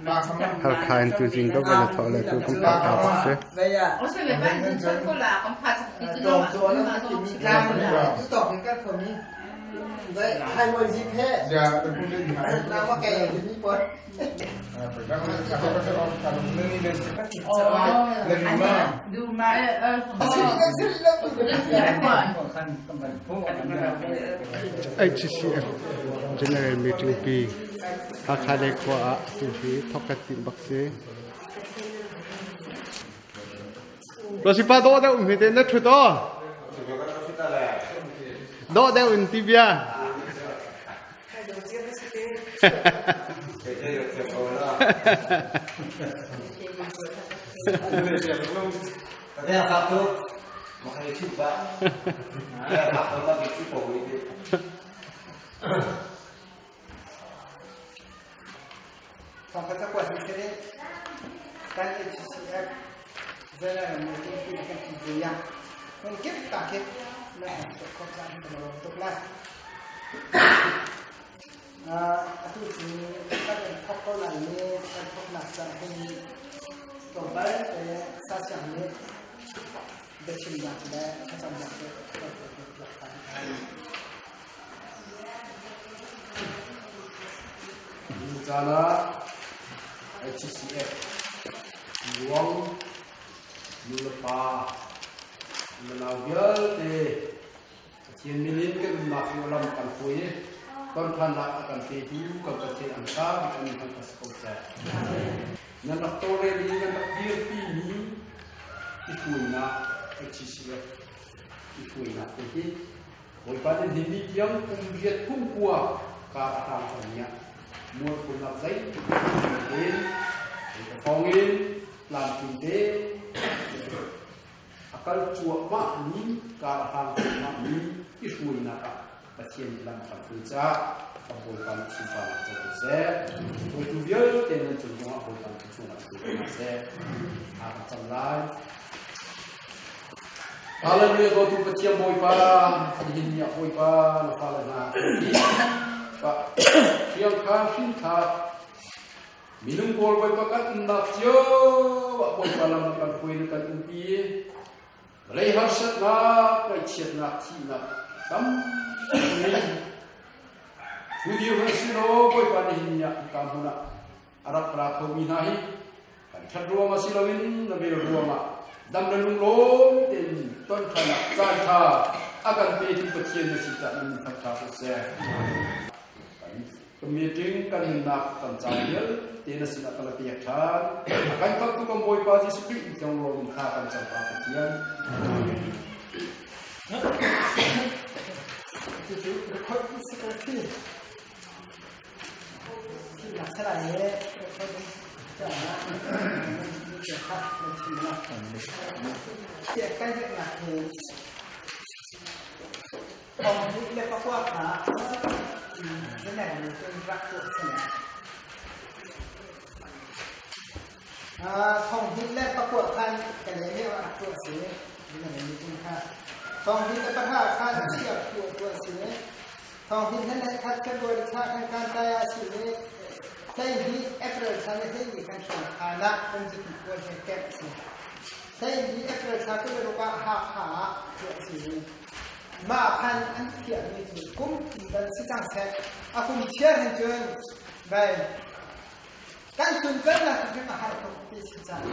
Halkha in tuzing ka van a thawh le tu kan phak ta bak si. HCF General Meeting pi Hakha lei khua ah atu hi thok kan timh bak si. Rosipa dawh deuh um hi te na ṭhut aw. Dawh deuh in ti bia. Thawngtha cakuat hi si kan HCF General Meeting ti kan thi ve ya. Hmun kip ta kip na kan tuah khawh caan kan lawm tuk lai. Atu cu kan in thawk ko lai i kan thawknak caan hin tlawmpal te sa siang nih biachimnak le thlacamnak te kan tuah ta lai. Caan ah HCF ruang nulepa nanau vialte Pathian min in kan umnak hi lam kan hruai i tonṭhannak a kan petu kan Pathian an ṭha bik an kan si ko seh. Nan rak tawlrel i nan rak dirpi mi i hruainak HCF i hruainak te hi Bawipa nih ni tiang kum riat kum kua kar a hlang cang ah mualphonak zeitik in thawngin tlamtling te a kal cuahmah mi kar a hlang cuahmah mi i hruainak ah Pathian nih lam a kan hruai caah kan Bawipa nih sunparnak co ko seh. Hruaitu vialte nan cung zongah Bawipa nih chungah hruai ko hna seh. A kan cam lai. Hallelujah dawtu Pathian Bawipa nihin ni ah Bawipa na fale hna pa thiang kha hrin thlak minung pawl Bawipa kan umnak cio ah Bawipa lam kan hruai na kan umpi vawlei harsatnak ngaihchiatnak thihnak tam thu dir hmanh silaw Bawipa nihin ni ah hika hmun ah a rak ra khomi hna hi kan ṭhat ruangah si loin na vel ruangah dam le lunglawm tein ton ṭhannak caan ṭha a kan petu Pathian na si caah nan min thangṭha ko seh. Kan meeting kan nunnak kan caan vialte na sinah kan la pek ṭhan. A kan khamhtu kan Bawipa Jesuh Khrih in tlonglawm in thla kan cam pa Pathian. Cucu record secretary Thawng hin le khat February thla kan kan tai ah si le hlei hi April thla le hlei ni kan hram khan ah kan zipi pawl he kemh si. Hlei hi April thla kul le ruk ah Hakha ah tuah si. Mah khan an thiah mi cu kum ban si cang seh. A kum chiar hin cun bai kan tun kan nak hrim a har tuk ti si cang.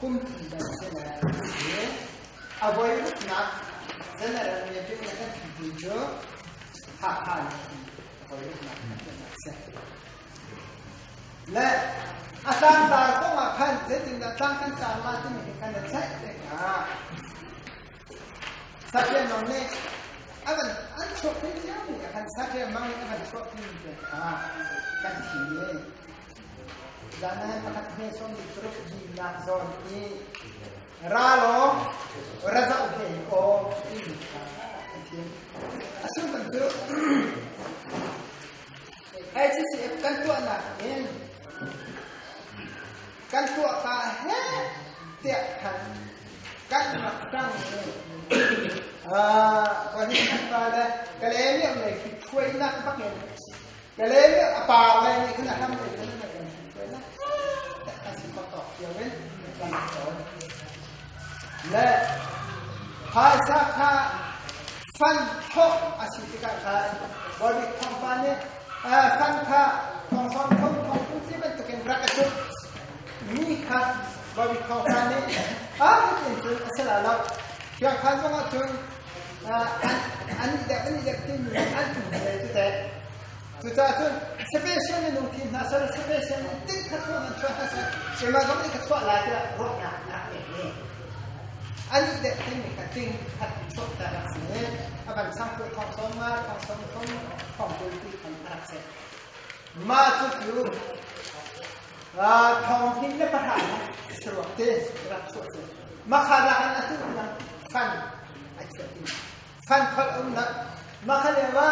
Kum ban si le a voi ruknak general meeting le kan thi cu Hakha nih a voi ruknak kan tuahnak si. Le a tlangtar kong ah khan zeitindah tlang kan tar la timi hi kan i ceih tikah Satria Mang nih a van an chuahpi cio mi khan Satria Mang nih a van chuahpi mi te kha kan thi i Zanan pakhat he sawm paruk nak zawn i ra law ra zoh he aw timi kha an thim. A sullam cu ICCF kan tuahnak in kan tuah ka he tiah khan kan rak tang i kan pa le ka le lei khi thuainak bak in. Kale a par lei nih khan a hram lei khan a kan hruai na a si tawk cio in kan cawn. Le phaisa kha fan thawk a si tikah khan Bawibik thawngpa nih fan kha thong sawm thong thong kum ti bantukin rak a cuk mi kha Bawibik thawngpa nih a in cun a si la lo. Khiang khan zongah cun an dek an dek timi an um ve cu teh. Cucaah cun special minung thim hna sal special ting khat chuah nan chuah hna seh keimah zong nih ka chuah lai tiah ruahnak nak ngei ni. An i dek timi kha ting khat chuah ta rak si i a van sang tu thong sawm nga thong sawm thum thong kul ti khan a rak si. Mah cu cu thong hnih le pahra saruak te rak chuah si. Makha nak in atu nang fan ai chuah ti. Fan kholh um nak makha le wa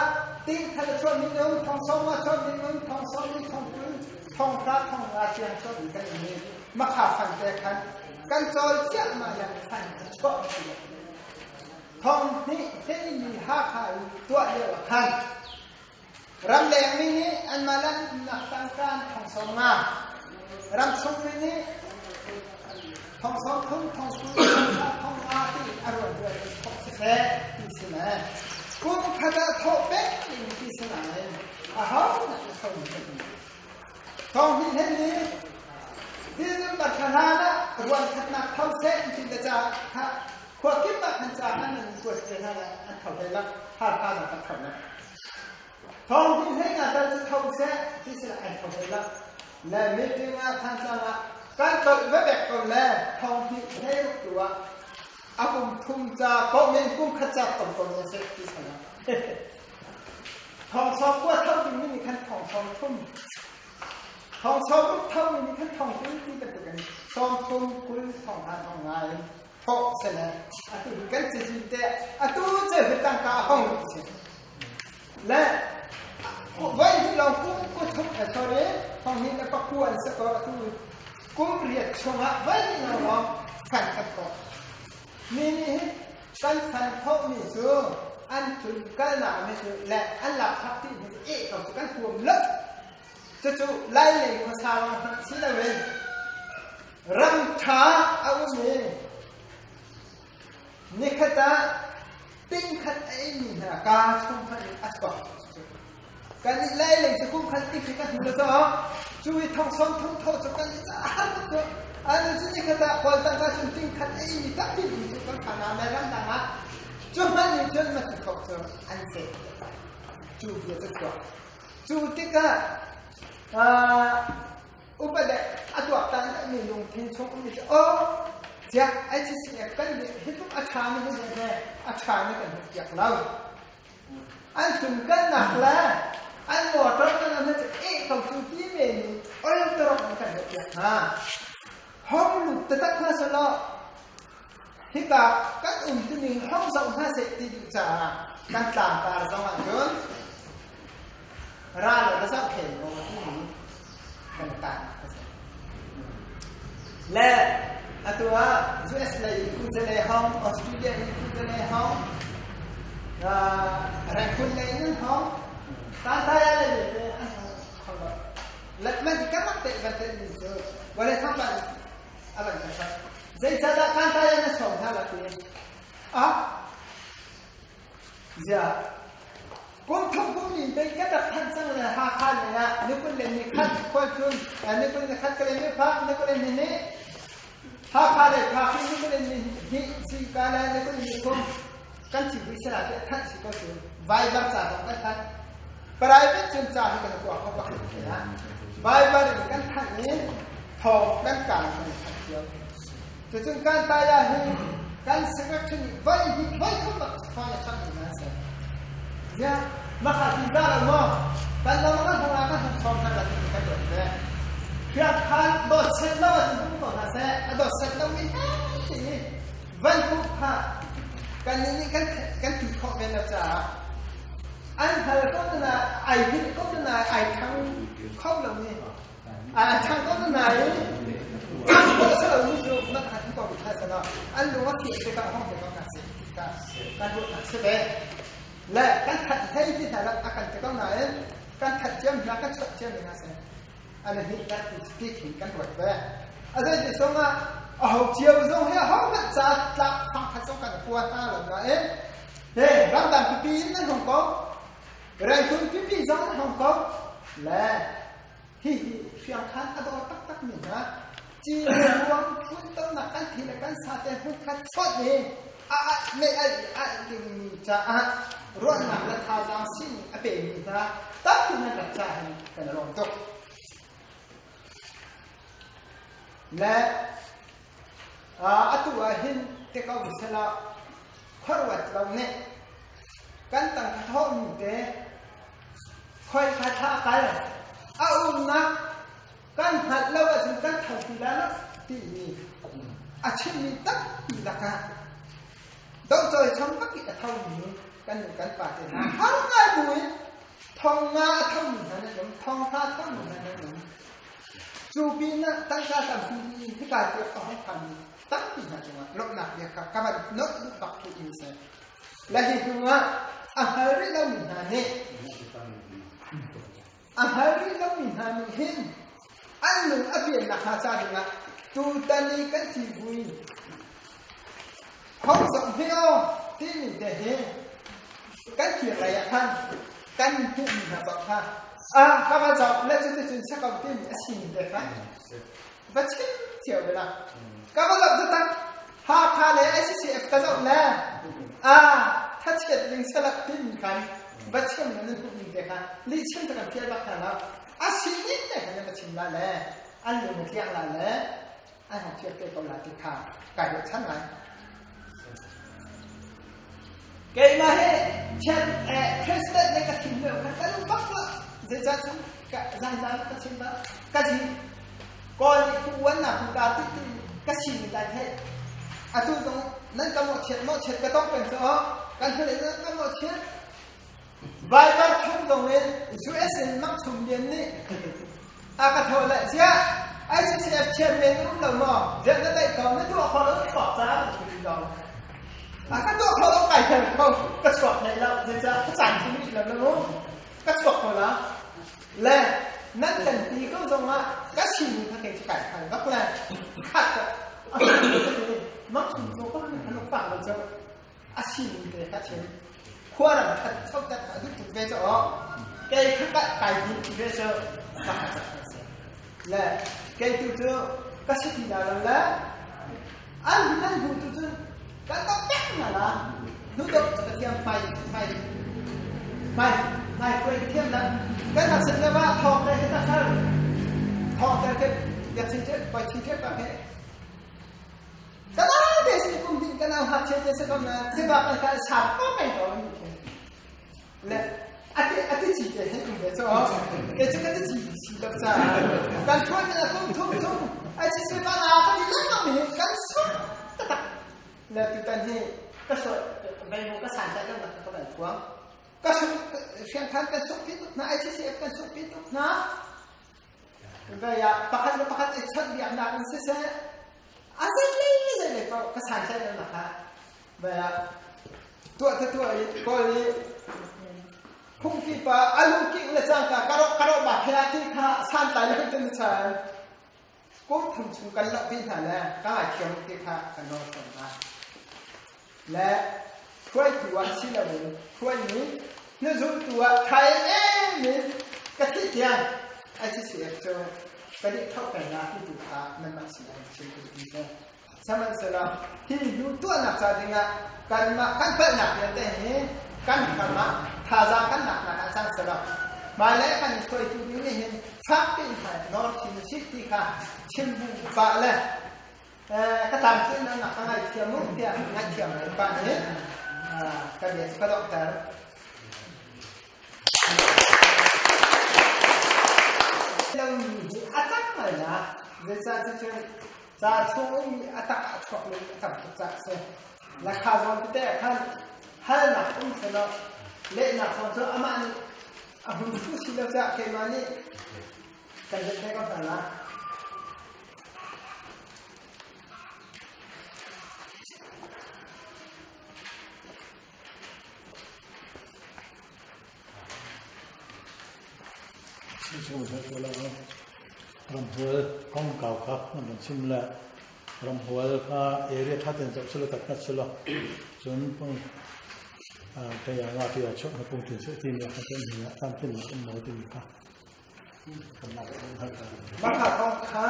ting khat a chuah mi um thong sawm a chuah mi um thong sawm mi thong kul thong hra thong nga tiang chuah mi kan um i makha fan te khan kan cawl ciah ma yang fan a chuah ti. Thong hnih hlei mi Hakha i tuah lio ah khan Ramleng mi nih anmah le an umnak tangka an thong 50. Ramchung mi nih thong 30, thong 20, thong 30, thong 50 ti a ruan ruan in thawk siseh ti si le kum khat ah thawh peng ding ti si nain aho nak na tho mi kan um. Thong hnih hlei nih December thla hlan ah ruan khatnak tho seh ti le ca kha khua kip ah khan ca an an kuat te hna le an tho hlei lo har kha zong kan tho lo. Thong hnih hlei nga tal cu tho seh ti si le an tho hlei lo. Le meeting ah than cang ah kan tolh va bek ko le thong hnih hlei ruk tu ah a kum thum ca ko men kum khat ca tom ko ne seh ti sa lo. Thong sawm kua tho ding mi nih khan thong sawm thum thong sawm ruk tho mi nih khan thong kul ti bantuk in sawm thum kul thong hna thong nga in thawh sele atu hi kan cazin te atu ce hi tangka a hong si le voi hi lawng kum ku thum sorry thong hi na paku an se ko atu kum riat chungah voi hi lawng fan kan ko mi nih hin kan fan thawh mi cu an tlun kalnak mi cu le an lak thak ti mi e ko cu kan huam lo cucu lai lei khuasa lawng hmanh si loin Ram ṭha a um i nikhat ah tingkhat a eimi hna kaa chung hmanh in a chuak. Kan i lai lei cu kum khat ti kan hmu lo caw cu i thong sawm thong tho cu kan i har tuk cu. Anu cu nikhat ah kawl tangka cun tingkhat a eimi tampi mi cu kan phan ah ram dang ah cu hmanh nih cun ma ti khawh cu an se. Cu bia cu chuak. Cu tikah Upa le a tuaktan mi lungthin chung ummi cu aw tiah ICCF kan nih hi tluk a ṭhami hi he a ṭhami kan hmuh piak lo. An tlunkalnak le an motor kan an cu eh ko cu ti men in ol tarok in kan hmuh piak hna. Hong lut taktak hna selaw hika kan um tuning hong zoh hna seh ti duh caah kan tlangtar zong ah cun Ral a zohkhen ko timi kan tan a si. Le atu ah US lei kuzale hong, Australia in kuzale hong, Rangoon lei in hong, Tantaya lei te an hong lo. Man kan rak te van te ni cu wale thang ban aban kan sat. Zeicahdah Tantaya na som hna la ti? Ah, Ziah kum thum kum nin pei ka rak thanh cang le Hakha lei ah ni kul le ni khat khualtlun ni kul ni khat ka le ni phak ni kul le ni hnih Hakha lei phak hi ni kul le ni hnih si ka le ni kul le ni thum kan ci vui sala te thanh si ko cu Viber ca zong kan thanh private cun ca hi kan tuah kho pakhat te ah Viber in kan thanh i thawng kan kaan kan thanh cio. Cucun kan tai ah hin kan secretary nih voi hi voi thum bak phone a chawnh mi an si. Ya, maka ti za lo maw? Kan lo kan hong ah kan hong sawm hna la ti kan ruat ve. Khiak khan dawt set lo an hung ko hna seh, a dawt set lo mi ti van hmuh kha kan nih nih kan kan ti khawh ve lo caah an hal ko na ai hil ko na ai thang kho lo mi A chang ko na i chang ko sa lo mi cu na kha ko bi tha sana an lung a khiah te ka hong te ko na se ka kan ruah na se ve le kan that thei ti hna la a kan te ko na in Kan that ciam hna kan chuah ciam hna si. An hi kan ti khi kan ruat ve. A zei ti song ah a ho cio zong hi ho hmanh ca tlak phang khat zong kan kua hna lo nain he ramdang pipi in nan hong ko Rengkun pipi zong nan hong ko le hihi hriangkhan a dawr taktak mi hna ci ruang phun tonnak kan thi le kan sa te hmun khat chawt i a a mei a a ding mi caah ruahnak le thazaang sining a pe mi hna tampi nan rak ca hin kan lawm tuk le atu ah hin te ko sela khuaruat lo nih kan tangka thawh mi te khoi kha thla kal a umnak kan hngalh lo ahcun kan tho ti la lo timi a chimmi tampi lakah docawi chom bak i a thomi kan nu kan pa te hna har ngai buin thong nga a thomi hna nan um thong hra thomi hna nan um cu pin ah tangka tampi hika tiah a hong phanmi tampi hna cungah lawmhnak bia kha ka van nolh duh bak khi in si le hi hnu ah a hngal rih lomi hna nih a hngal rih lomi hna nih hin an lung a pian nakhnga ca dingah tutan i kan civui hong zong hi aw timi te hi kan thir lei ah khan kan hmuhmi hna bak kha a ka va zoh le cuticun sakau timi a sining te kha va chim cio ve la ka va zoh cu tak Hakha le SCF ka zoh le a thachiat ding salak timi khan va chim nan hmuh ning te kha li chim ta kan phial bak hna lo a sining te khan va chim la le an lung a tliang la le an hong thiak te ko la ti kha kai ruah chan lai keimah hi chiat president le ka thim lio khan ka lung bak la zeicah cun ka zan ka chim ba ka ji kawl nih ku uan na ku ka ti ti ka si mi lai thei atu zong nan ka mo chiat mo chiat ka tong peng so kan thale nan ka mo chiat Viber chung zong in US in mak chung lian nih a ka tho le zia ICCF chairman um lo maw ziah na daih ko na tuah kho lo chuak ca na chu lo a ka tuah kho lo kai thel ko ka chuak hlei lo zeicah ka caan chung rih lo na mu ka chuak ko la le nan kan ti ko zong ah ka chim kha kei cu kai thal bak le khat mak chung ko ko kan pak lo cho a sining te kha chim khuaram khat choktat a duh tuk ve cho kei kha ka kai din ve cho ka kha chak se le kei tu cu ka si ti la lo le an nan hu tu cun kan to pek na la nu do ka thiam mai mai mai mai koi ka thiam la kan na sin le wa thong te ta khar thong te ke ya chin che pai chin che pa ke Kana te si kum din kana hak che te se kam na se ba kan ka sa ko mai ko ni ke le ati ati chi te he kum ve cho ke chu ka ti chi chi lo cha kan thua ni la kum thum thum ai chi se ba na ka ni lang ma mi kan su ta ta le tu tan hi ka so bai mo ka san ta lo na ka ban thuang ka su fiang khan kan su pi tuk na ai chi se kan su pi tuk na Vai ah pakhat le pakhat i chawnhbiaknak in siseh, a zeitlei zeitlei paoh ka santlaih lonak ah vai ah tuah te tuah i kawl i phungki pa a lungking le cangka karoh karoh ba khe ti kha santlai le kan chan kum thum chung kan loh pi hna le ka ngaithiam ti kha kan nawl tawn hna le hruaitu ah si loin hruaimi hnuzultu ah thai em in ka thih tiang ICCF cu kan i tho peng la ti tu kha nanmah sinah in chim ka duh mi si. Sihmanhsehlaw hi hnu tuahnak ca dingah kanmah kan palhnak vialte hi kan ram ah thazaang kan laknak ah cang selaw hmailei kan i hruaitu ding nih hin fak piin nawl chin usih ti kha chim bu pah le ka tlamtlin nak ka ngaithiam u tiah ngaihthiam lai pa nih ka bia cu ka donghter. Lomi hi a tak ngai la zeicah cucun ca chung ummi a tak ah chuak lo a tam tuk caah a si. Lakha zawn tete ah khan halnak um selaw lehnak zong cu amah nih a hun thu si lo caah keimah nih kan let ve ko hna la. Ramhual kongkau kha nan van chim le ramhual kha area tha ten zoh silo takngat silo cun pung kei ah nga ti ah chok na pung tin se ti mi kha cun hi ah tam tin um mo ti mi kha Mah kong kha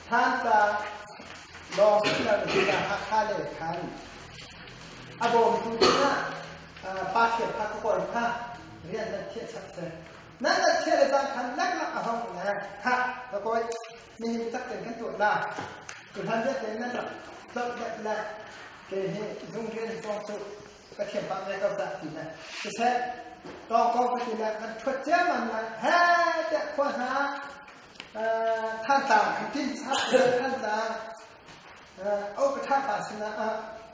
Thantlang lawng si lo in Hakha lei khan a bawmtu dingah pa Hriat kha ka kawl kha rian nan thiah chap seh. Nan nan thiah le cang khan leklak a hong le khah ka kawi nihin tak tein kan tuah la. Tuhlan vialte nan rak tloh deuh le kei hi zung rian kong cu ka thiam pah ve ko cah ti le siseh tawng ko ka ti le kan ṭhuat ciammam le he tiah khua hna Thantlang kan tin chak Thantlang au ka ṭha pa sinah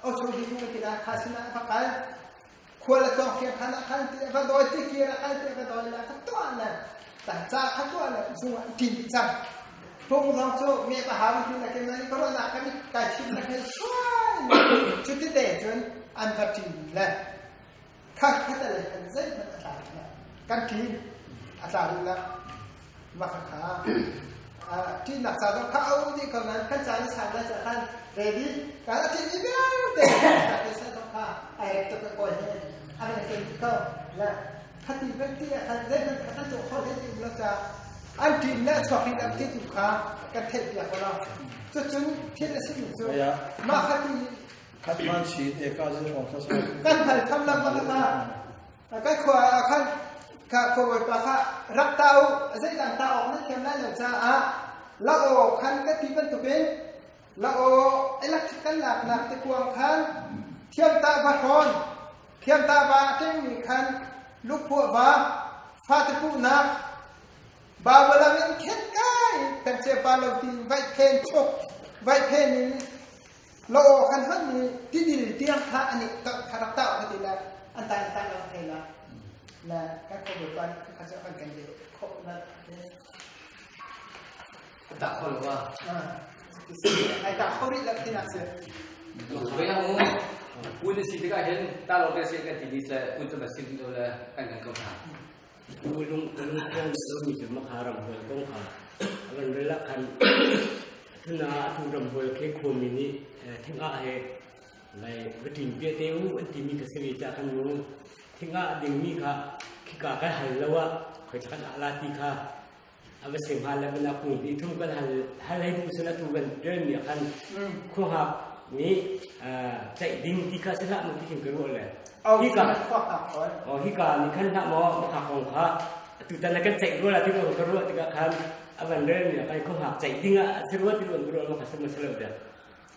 au cho hi nu ti na kha sinah va kal khua le tlawng thiang khan ah khan ti va dawi ti kir ah khan ti va dawi la ka tuah le ta ca kha tuah le zung ah tin cang Tung zong cu me pa hau ti na ke mani ka ruahnak kan kai chim na hei suai cu ti te cun an va ṭin le kha kha le kan zeihmanh a tla rih kan ṭin a tla rih la mah kha kha ṭihnak ca zong kha a um dih ko nain kan ca ni san lai ca khan ready kan a ṭin mi vialte ta te sa zong kha ai rek tuk ka kawi he a reng ken dih ko le khati kan ti ah khan zeihmanh kha kan tuah kho hlei ti um lo ca an ṭin le chuak in an ti tu kha kan theih piak ko lo cucun thil a si mi cu mah khati khat man si e ka zi hrawng sa kan hal tham lam ma kha kan khua ah khan kha khuabawipa kha rak ta u zeidang ta awk nan thiam lai lo caah la aw khan ka ti bantukin la aw electric kan laknak te kuang khan thiam ta va hrawn thiam ta va a ṭengmi khan lukhuah va fate puhnak Babalang in khet kai kan che pa lo tin vai phen chuk vai phen in lo aw khan hon ni tidil tiang kha ani ta kha rak ta ka ti la an ta ta lo thei la la kan ko bu pan kha cha kan kan de kho na ta kho lo wa ai ta kho ri la thi na se Ve yang mu un si tikah hin ta lo ke se kan ti ni se un cu ma sim lo le kan kan ko hna. Lung lungkong lomi cu makha ramhual kong kha a van rel ah khan tuna atu ramhual khi khuami nih thingah he lai va ṭin piah te u an timi kha si ve cah khan mu thingah dingmi kha khika kan hal lo ah khoi kan ah la ti kha a va si hnga le bana kung hnih thum kan hal hal hei duh sila tu kan relmi ah khan khuahak nih ceih ding ti kha si hlah mu ti khin ka ruah le hika oh hika nih khan hlah maw makha kong kha atu tan kan ceih rua la ti ko ka ruah tikah khan a van relmi ah khan khuahak ceih ding ah a si rua ti ruan ruah ma kha si ma si lo de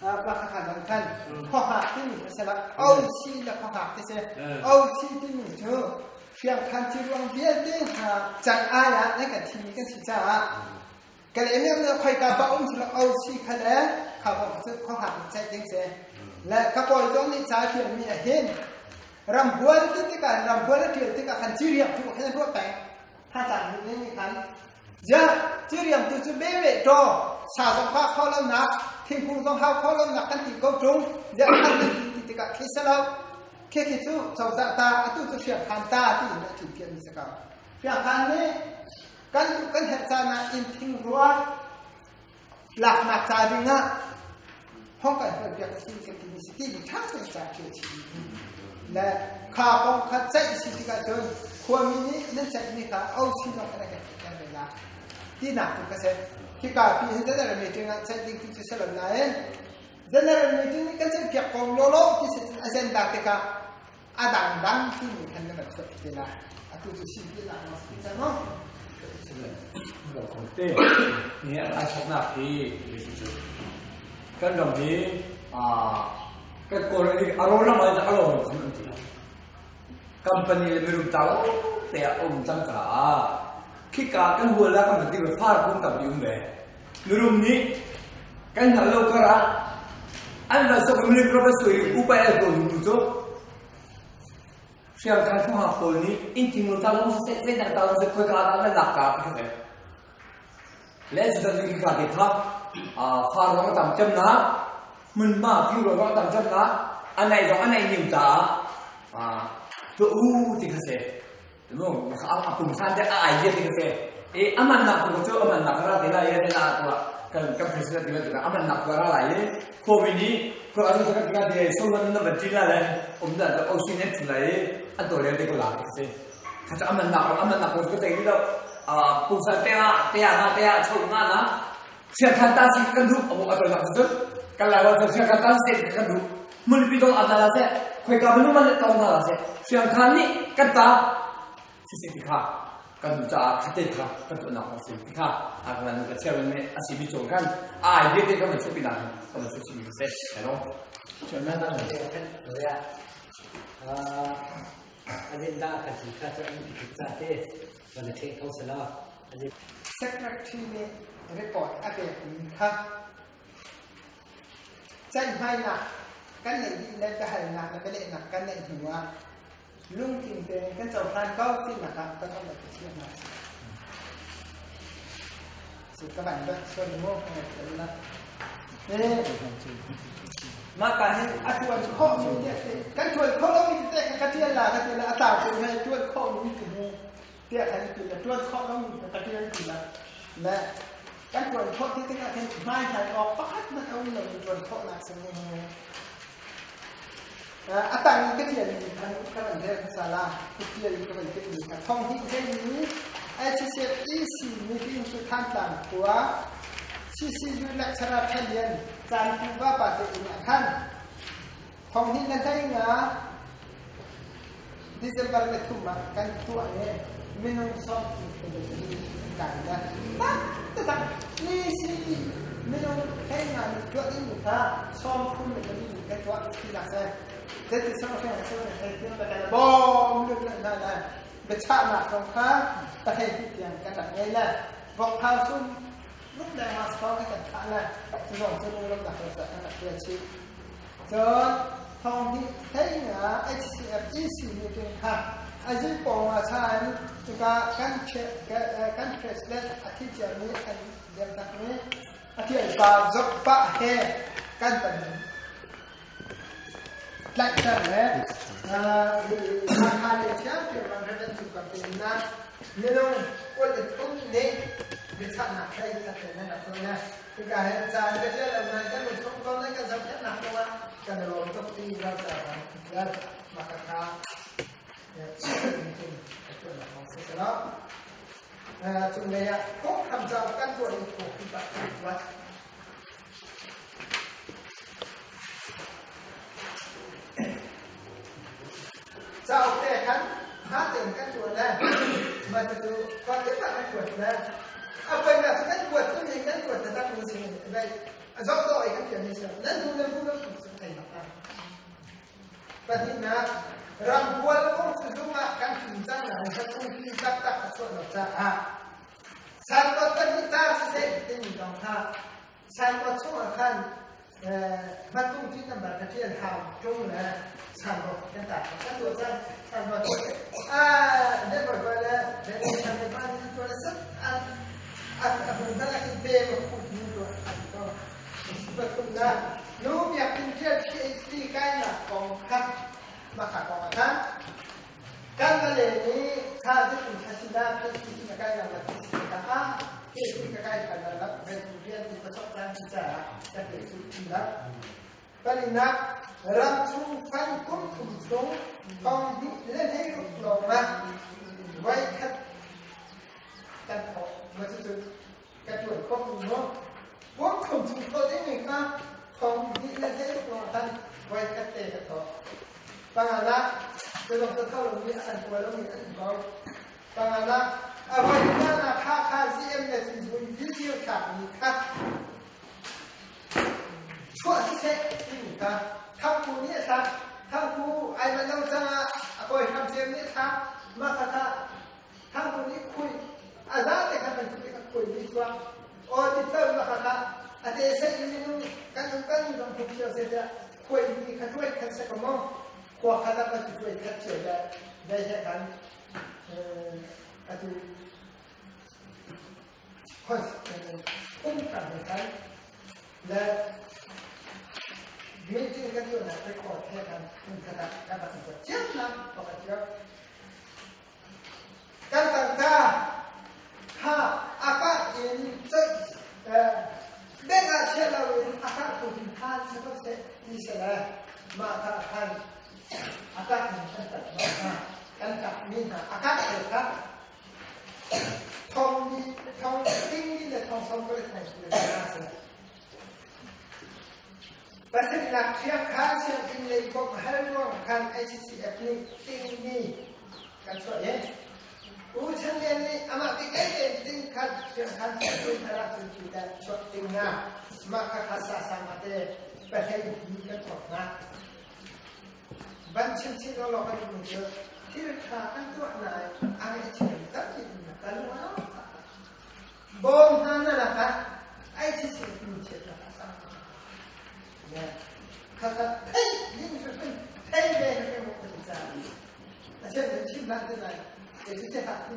Makha khan khan khuahak timi kha sela au si le khuahak ti si au si timi cu Hriangkhan ciruang vialte hna can ai ah nan kan thimi kan si caah kan em le khoika ba um cu au si kha le kha bong cu khuahak in ceih ding si le ka kawi zong nih ca thiam mi ah hin ramhual ti tikah ramhual a ṭial tikah khan ciriang tu khan ruah peng tha caan nih nih khan ja ciriang tu cu bebe to sa zong kha kho lo nak thingkung zong hau kho lo nak kan ti ko ṭung ja khan ti tikah khi selo Khekhi cu cozah ta atu cu hriamkhan ta ti in a ṭinpiahmi si ko. Hriamkhan nih kan duh kan herh caan ah inn thing rua laknak ca ding ah hong kan hmuhpiak a si kan timi si timi ṭha tein ca ṭial chih le kha kong kha ceih si tikah cun khuami nih nan ceihmi kha au si zong kan kan theihter ve la tinak tu ka si. Hika pi hin general meeting ah ceih ding ti cu si lo nain General meeting nih kan ceihpiak ko lawlaw ti si agenda tikah a dangdang timi khan na van chuah te la. Atu cu sim ti la ma si cang maw? Te ni ai thoknak hi kan ram hi kan kawl hi a ro lam ai a ro kan um ti company le mirum ta lo te a um cang ka khika kan hual la kan ti far kum tam um ve Mirum nih kan hngalh lo karah an van sok i milim ram a sui i upa el ko tu cu hriamthan hmuhak pawl nih inn thing ta lawng siseh zeidang ta lawng siseh khoika ah nan lak ka ti ve le cutan cu ka te kha far zong a tam cem na hmunhma piu zong a tam cem na a naih zong a naih niu ta tu u ti kha se a pungsan te a idea ti kha se. E aman nak tu cu aman nak ra te lai e na tu kan kan president ti bantuk aman nak tu ra lai e khuami nih khua anu ka ka te so man na ban ti la le um da da ocean en chu lai an to le te ko la se kha cha aman nak aman nak ko te ni lo a pungsan te a te a na te a chau na na sia khan ta si kan du amu ato nak chu kan lai wa sia khan ta si kan du mulpi dong an la se khoi ka manu man tong na la se sia khan ni kan ta si si ti kha kan duh caah khate kha kan tuahnak a si ti kha a kan ka chairman nih a si mi cung khan a idea te kan van chuahpi nak kan van chuah chimmi si hello. Chairman Ya. Agenda kan ti kha cu ca te van the kho sela. Secretary nih report a pek mi kha ceihmainak kan neih dih le biahalnak le bialehnak kan neih hnu ah lungtling tein kan cohlan ko tinak ah kan um ka thiam a si. Cu ka van bat sual mu ka ngaih la. Mah ka hin a tuan khawh mi te kan tuan khawh lo mi te ka tial la ka tial la a tlau te hai tuan khawh mi ti mu tiah kan ti la tuan khawh lo mi ka tial ti la le kan tuan khawh ti tikah khin hmai hlai awk pakhat hmanh a um lo mi tuan khawh nak si mu. A tang i ka ṭialmi khan ka van rel hmasa la. Ka ṭial i ka van timhmi kha thong hnih hleimi ICCF EC meeting cu Thantlang khua CCU lecturer Ṭha Lian Caan Pu vapa te inn ah khan thong hnih le hlei nga December ni thum ah kan tuah i minung 34 an kai le tak taktak EC minung hlei nga nih tuah dingmi kha 34 nih kan tuah tinak si. Zeiti sang hreng cu hei tiang le kan bawm lut le hna le biachahnak zong kha pahei ti tiang kan rak ngei le vokthau sum luk le mas kong kan thah le cu zong cu lunglamnak kan rak tial chih. Cun thong hnih hlei nga HCF EC meeting kha a pawng ah chan cuka kan kan president a thi ciami an liam takmi a thianpa zokpah he kan pan tlaihter le Hakha le thiamthiam ram he kan cu kam na minung 23 nih biachahnak hlei khat le nan rak tuah le hika hin caan ka tial lo nain kan lungchung ko nan kan zohkhenhnak cungah kan i lawm tuk ti ram ca kan tial mah ka kha meeting ka tuahnak lawng si selaw cunglei ah phunghram cauk kan tuah i phung pak kan tuah. Cauk te khan ṭha tein kan ṭuan le mah cucu fa te kan kuat le a poinak cu kan kuat tu nih kan kuat taktak mi si vai a zoh dawh i kan ṭial mi si nan duh le duh lo cu thei bak ta. Pahnihnak, rambual kong cu zung ah kan tlun cang nain hlaphung taktak a chuah lo caah Signboard pahnih tar siseh timi kong kha signboard chungah khan hmatung ti number ka ṭial hau ṭung le signboard kan tar kan tuah cang signboard ah network ba le generation le pa ni tuah le sat an an a hung hna in pe ma khu ni tuah an to pathumnak nu biakinn ṭial PhD kainak kong kha mah kha kong ah khan Kan vale nih kha zeitin thlasina PhD na kai lo la ti ka ah PhD ka kai khan la rian ka sok cang ti caah ka pe cu ti lo. Palinak ram chung fan kum thum chung thong hnih le hlei ruk lawng ah voi khat kan thawk ma cucu ka ṭuan khawh mi mu. Kum thum chung thawh dingmi kha thong hnih le hlei ruk lawng khan voi khat te ka thawk. Panganak, cu tho lomi an kua lomi an um ko. Panganak, a voi hnanak Hakha GM le Cinzun video thlakmi kha chuah siseh timi kha Thangpu nih a thlak. Thangpu ai manh lo caah a kawi hram cem nih a thlak. Mah kha kha Thangpu nih khui a za te khan kan khui kan khui mi chuak. Aw ti tleu mah kha kha a te sei in minung nih kan um kan ram huk cio se tiah khuai mi kha tuai khat se ko maw khua khat ah kan tuai khat cio le dai he kan atu khon um kan he kan le meeting kan tuah nak record he kan um khat ah kan rak tuah chiam nak pakhat cio kan tangka kha. Mah kha khan a kak in kan tat hna. Kan kak mi hna a kak te kha thong ni thong ting ni le thong som ko le thong le na se. Pasarihnak thiang kha sianginn lei bawmh hal ruang khan HCF nih tingmi kan chuah i U Chan Lian nih amah ti kai tein ting khat thiang khan sianginn hal ahcun khi dah chuah ting na mah kha kha sa sang ate pahlei hi kan chuak hna. Ban chim chin law law kan duh cu thil tha kan tuah nain a ngaihchia tampi na kan Bawm hna na lakah ai siseh hnu chiat lakah sang Khakha thei ding hrim thei ve hrim kan ca. A cheu kan chim hlah te lai. Ke cu te hak tu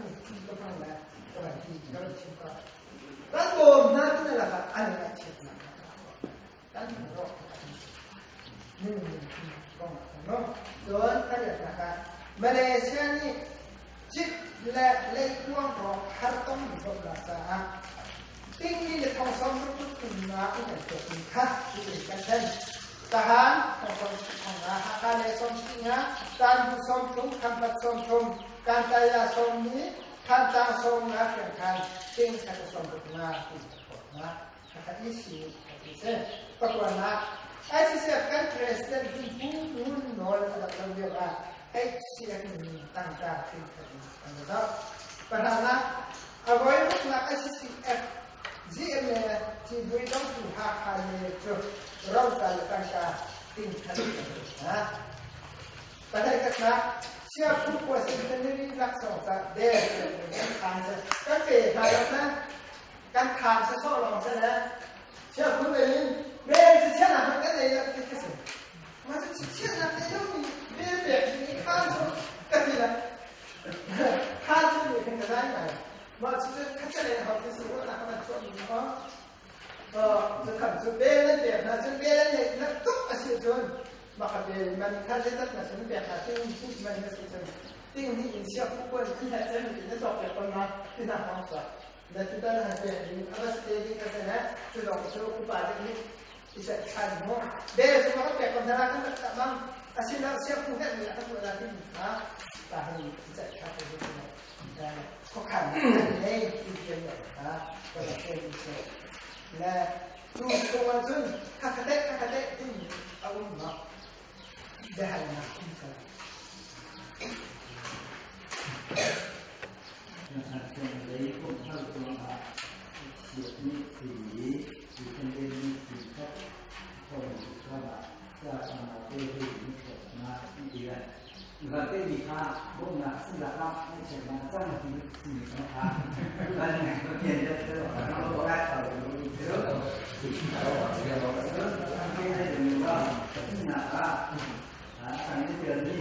ka hmang lai. Ka van ti ka van chim ka. Kan bawm hna tu na lakah an ngaihchiat nak kan rawk ning ning kong no. Cun pariatnak ah Malaysia nih cik le leikuang rawk har tong zawtnak caah tingli le thongsong ruk thumnak in kan pekmi kha cutin kan thlen. Tahan thongsong thong nga, Hakha le sawm nga, Tanbu 30, Khampat 30, Kantaya 40, Thantlang 50 hriangkhan ting khat 65 ti nga. Hakha isi khat se. Pakuanak ICCF kan president Pu Ngun Nawl a rak lo lio ah HCF nih tangka thil khat in an zoh. Pahranak a voi ruknak ICCF GMA civui dongtu Hakha le cu roca le tangka ting khat in an hna. Pahlei-khatnak Siaphu khua centenary laksawng ca der kan khaan se kan pe hna lo na kan khaan se sawh lawng se le Siaphu le in bel si chianak hmanh kan ei lo ti ka si. Mah cu chianak ei lo mi bel pek ni khaan cu ka ti la. Khaan cu ni kan ka zai ngai. Mah cu khat le hau ti si ruahnak kan chuah mi ko. Cu kham cu bel an pek hna cun bel an neih nak tuk a si cun mah kha bel man kha zeitat na sin pek hna ting pu man na si cun ting nih in siaphu kuan in he cun in na cawk piak kon ma ti na hong sa na tu tan han pek ding a va te ding ka se cu lawng cu upa ding nih i set than mu bel cu ma pek kon hna kan tak tak mang asilo siaphu he ni a tu la ti kha ta hin i set than te ding khuakhan lei ti tian lo kha ka la te ding se le cu chung ah cun khakhatek khakhatek tin a um ma biahalnak um sa. Lei kum hal ruangah chiat nih si i kan ni si khat thong ruangah sa sama te hi ni khat na ti la va te ni kha bom na sin la kha ni chen na chang ti si ni kha ban ko tian de te ba na lo ka tha lo ni te lo an ke ne ni wa na ka a sang ni te ni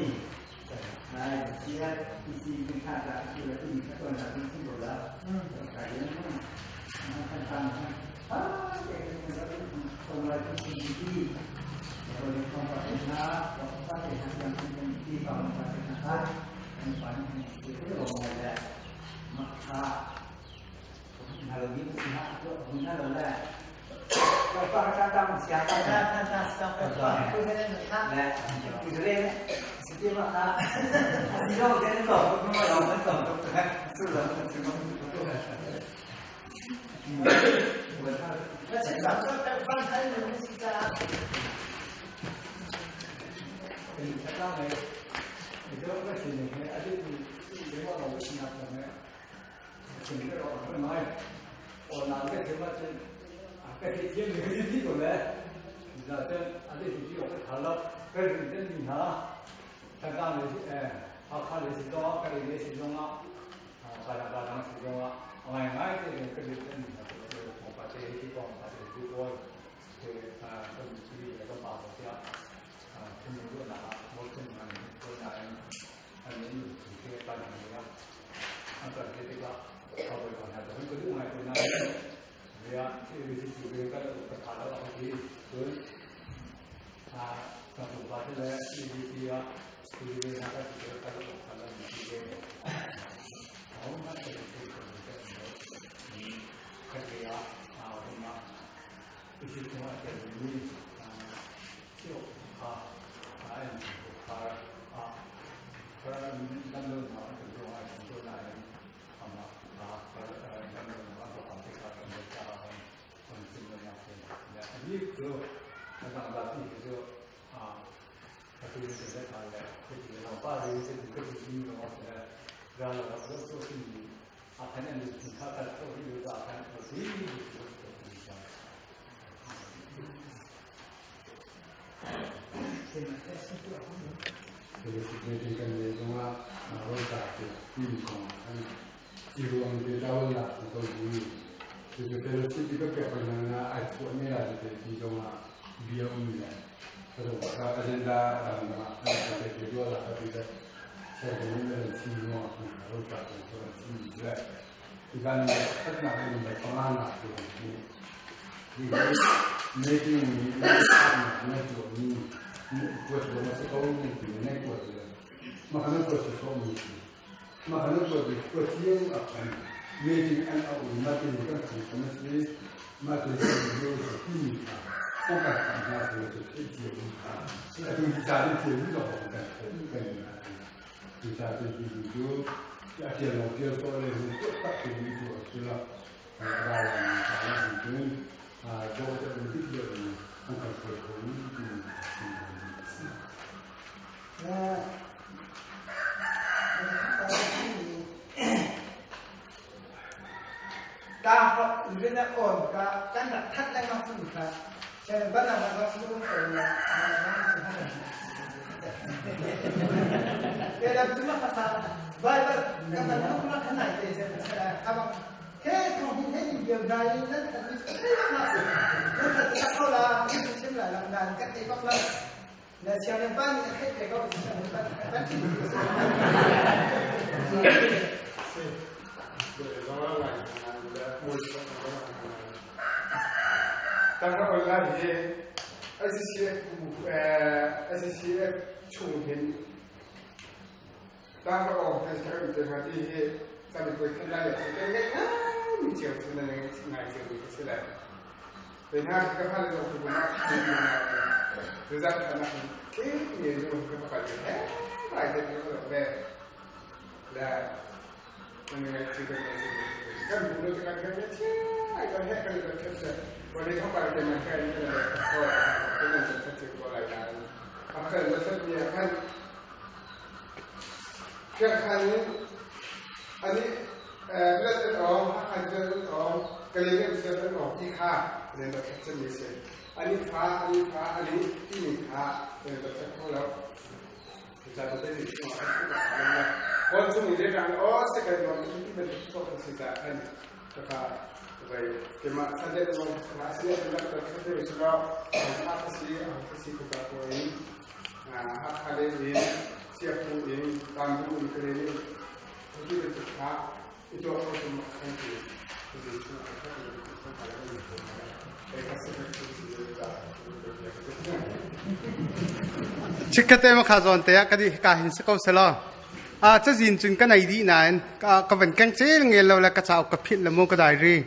ai chia isi bin kha ta ki la ti ka ton na tin bo la ka yen na kan tan ha ke ni la tong la ti ti ko le kong pa na ko pa te ha yang tin ti pa ma pa na ha an pa ni ti ko lo mo la ma kha na lo ni si ha ko na lo la ko pa ka ta ma sia ta ta ta ta sa pa pa ko ne na ha la ti le si ti ma ha si lo ke ko ko ma lo ma ko ko su lo su lo 那这个这个刚才你们是在 bik cu kan dang zapi hi cu atu in kan le le hei lo pa le se ka ji lo le ra lo lo so si a khan an ni kha ka to hi lo da khan to si Meeting kan nei zongah rawlta te timi kong kan i ruang te dawlnak kan ko hi. Cucu fellowship i ka pek hna na ai chuah ne la te ti zongah bia um le ka agenda dang dang ah kan te te dua la ka ti le serkan in kan chim no rawlta kan kan chim le ikan khatnak in le panga nak te hi meeting ni na tu ni kuat lo ma se ko ni ti ne kuat le ma kan kuat so mi ma kan kuat bi kuat hiu a kan meeting an au ma ti kan kan kan si ma ti se yo so ti ni ka ko ka kan na so to ti ti ni ka a tu cha ni ti ni lo kan kan ti cha ti ti ju a ti lo ti so le ni ko ta ti ni tu tu la ra la ni cha ni tu do te ni ti le ni an kan ko ko ni ti ni Ta ho rin a on ka kan rak that lengmang cun kha ban ah rak lu ko la ke lam cu ma kha Bible kan man lu ma kha nai te se kha bang he thong hi he ni biam dai nan khat mi na nan khat ta kho la sim la lam dan kan te bak la na siang le pa nih a theih te ko siang le pa nih a thi Tangka hi ICCF ICCF chung hin tangka ong te thar te ma ti hi chan ko khan lai se ke ngai mi chiao chu na ngai ngai chiao mi se lai te na ka pha le ku ma ti na tu za ka na ke ni ju ka pa ka he mai te ko le la มันไงคือกันกันดูดูกันกันเนี่ยไอ้ก็แค่กันก็แค่วันนี้เขาไปเป็นมาแค่นี้เลยก็เป็นเรื่องจะเจออะไรนะเขาเคยมาเช่นเนี่ยขั้นแค่ขั้นนี้อันนี้เลือดจะออกอันเลือดออกกระเรียนเลือดออกที่ค่าเรียนแบบแค่เช่นนี้เช่นอันนี้ค้าอันนี้ค้าอันนี้ที่มีค้าเรียนแบบแค่เขาแล้วจะได้ดีกว่าคนช่วงนี้เรียกอ๋อเสกายมันที่เป็นตัวสิจาอันก็ไปเกมาสันเดชมันหาเสียเป็นลักษณะที่สุดแล้วหาเสียหาเสียก็ตัวเองหาคาเลเองเสียผู้เองตามดูอีกเลยนี่ที่เป็นสุดท้ายตัวเขาจะมาขั้นที่ที่ช่วงที่เป็นอะไร Chikkate ma kha zawn te ah ka di ka hin si ko selaw a cazin cun ka nei dih nain ka van keng cel ngel lo le ka cauk ka philh le mu ka diary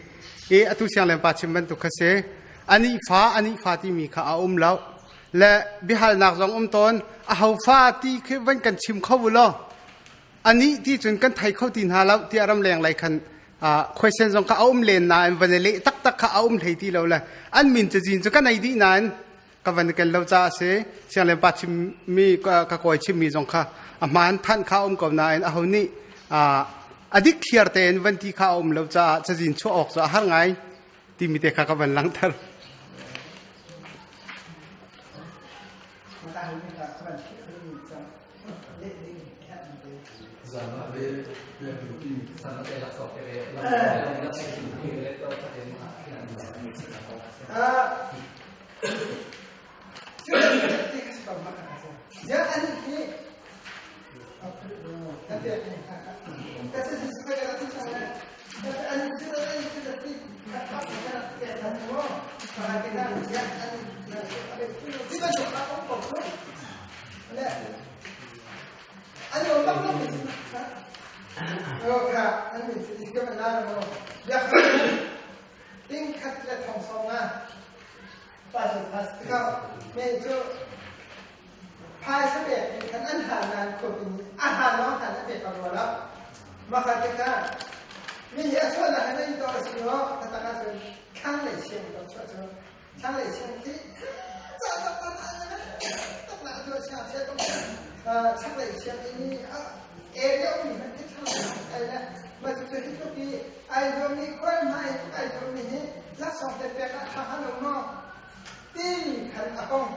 i atu siang lem pa chim bantuk kha si ani fa ani fa timi kha a um lo le bihalnak zong um tawn a ho fa ti khi van kan chim kho u law ani ti cun kan thei kho ti hna lo tiah ramleng lei khan question zong kha a um len nain van i leh taktak kha a um hlei ti lo le an min cazin cu ka nei dih nain ka van ken lo caah si sianglem pa chimmi ka kawi chimmi zong kha a hmaan than kha um ko nain aho nih a dik thiar tein van ti kha a um lo caah cazin chuah awk cu a har ngai timi te kha ka van langhter. Ya ani hi Ting khat le thong song nga phaisa pek ning khan an hal nain khuapi nih a hal lawng hal a pek ko rua lo. Mah tikah mi hi a chuahnak in an i dawh a si maw? Taktak ahcun thlanglei siang dawh chuah cu. Thlanglei siang khi ca tak tak tak na tu siang sia tong chaklei siang ini area um mi khi thlanglei ai le ma cu hi tluk i ai zuam mi khual hmai ai zuam mi hi laksawng te pek ah tha han um maw timi khan a kong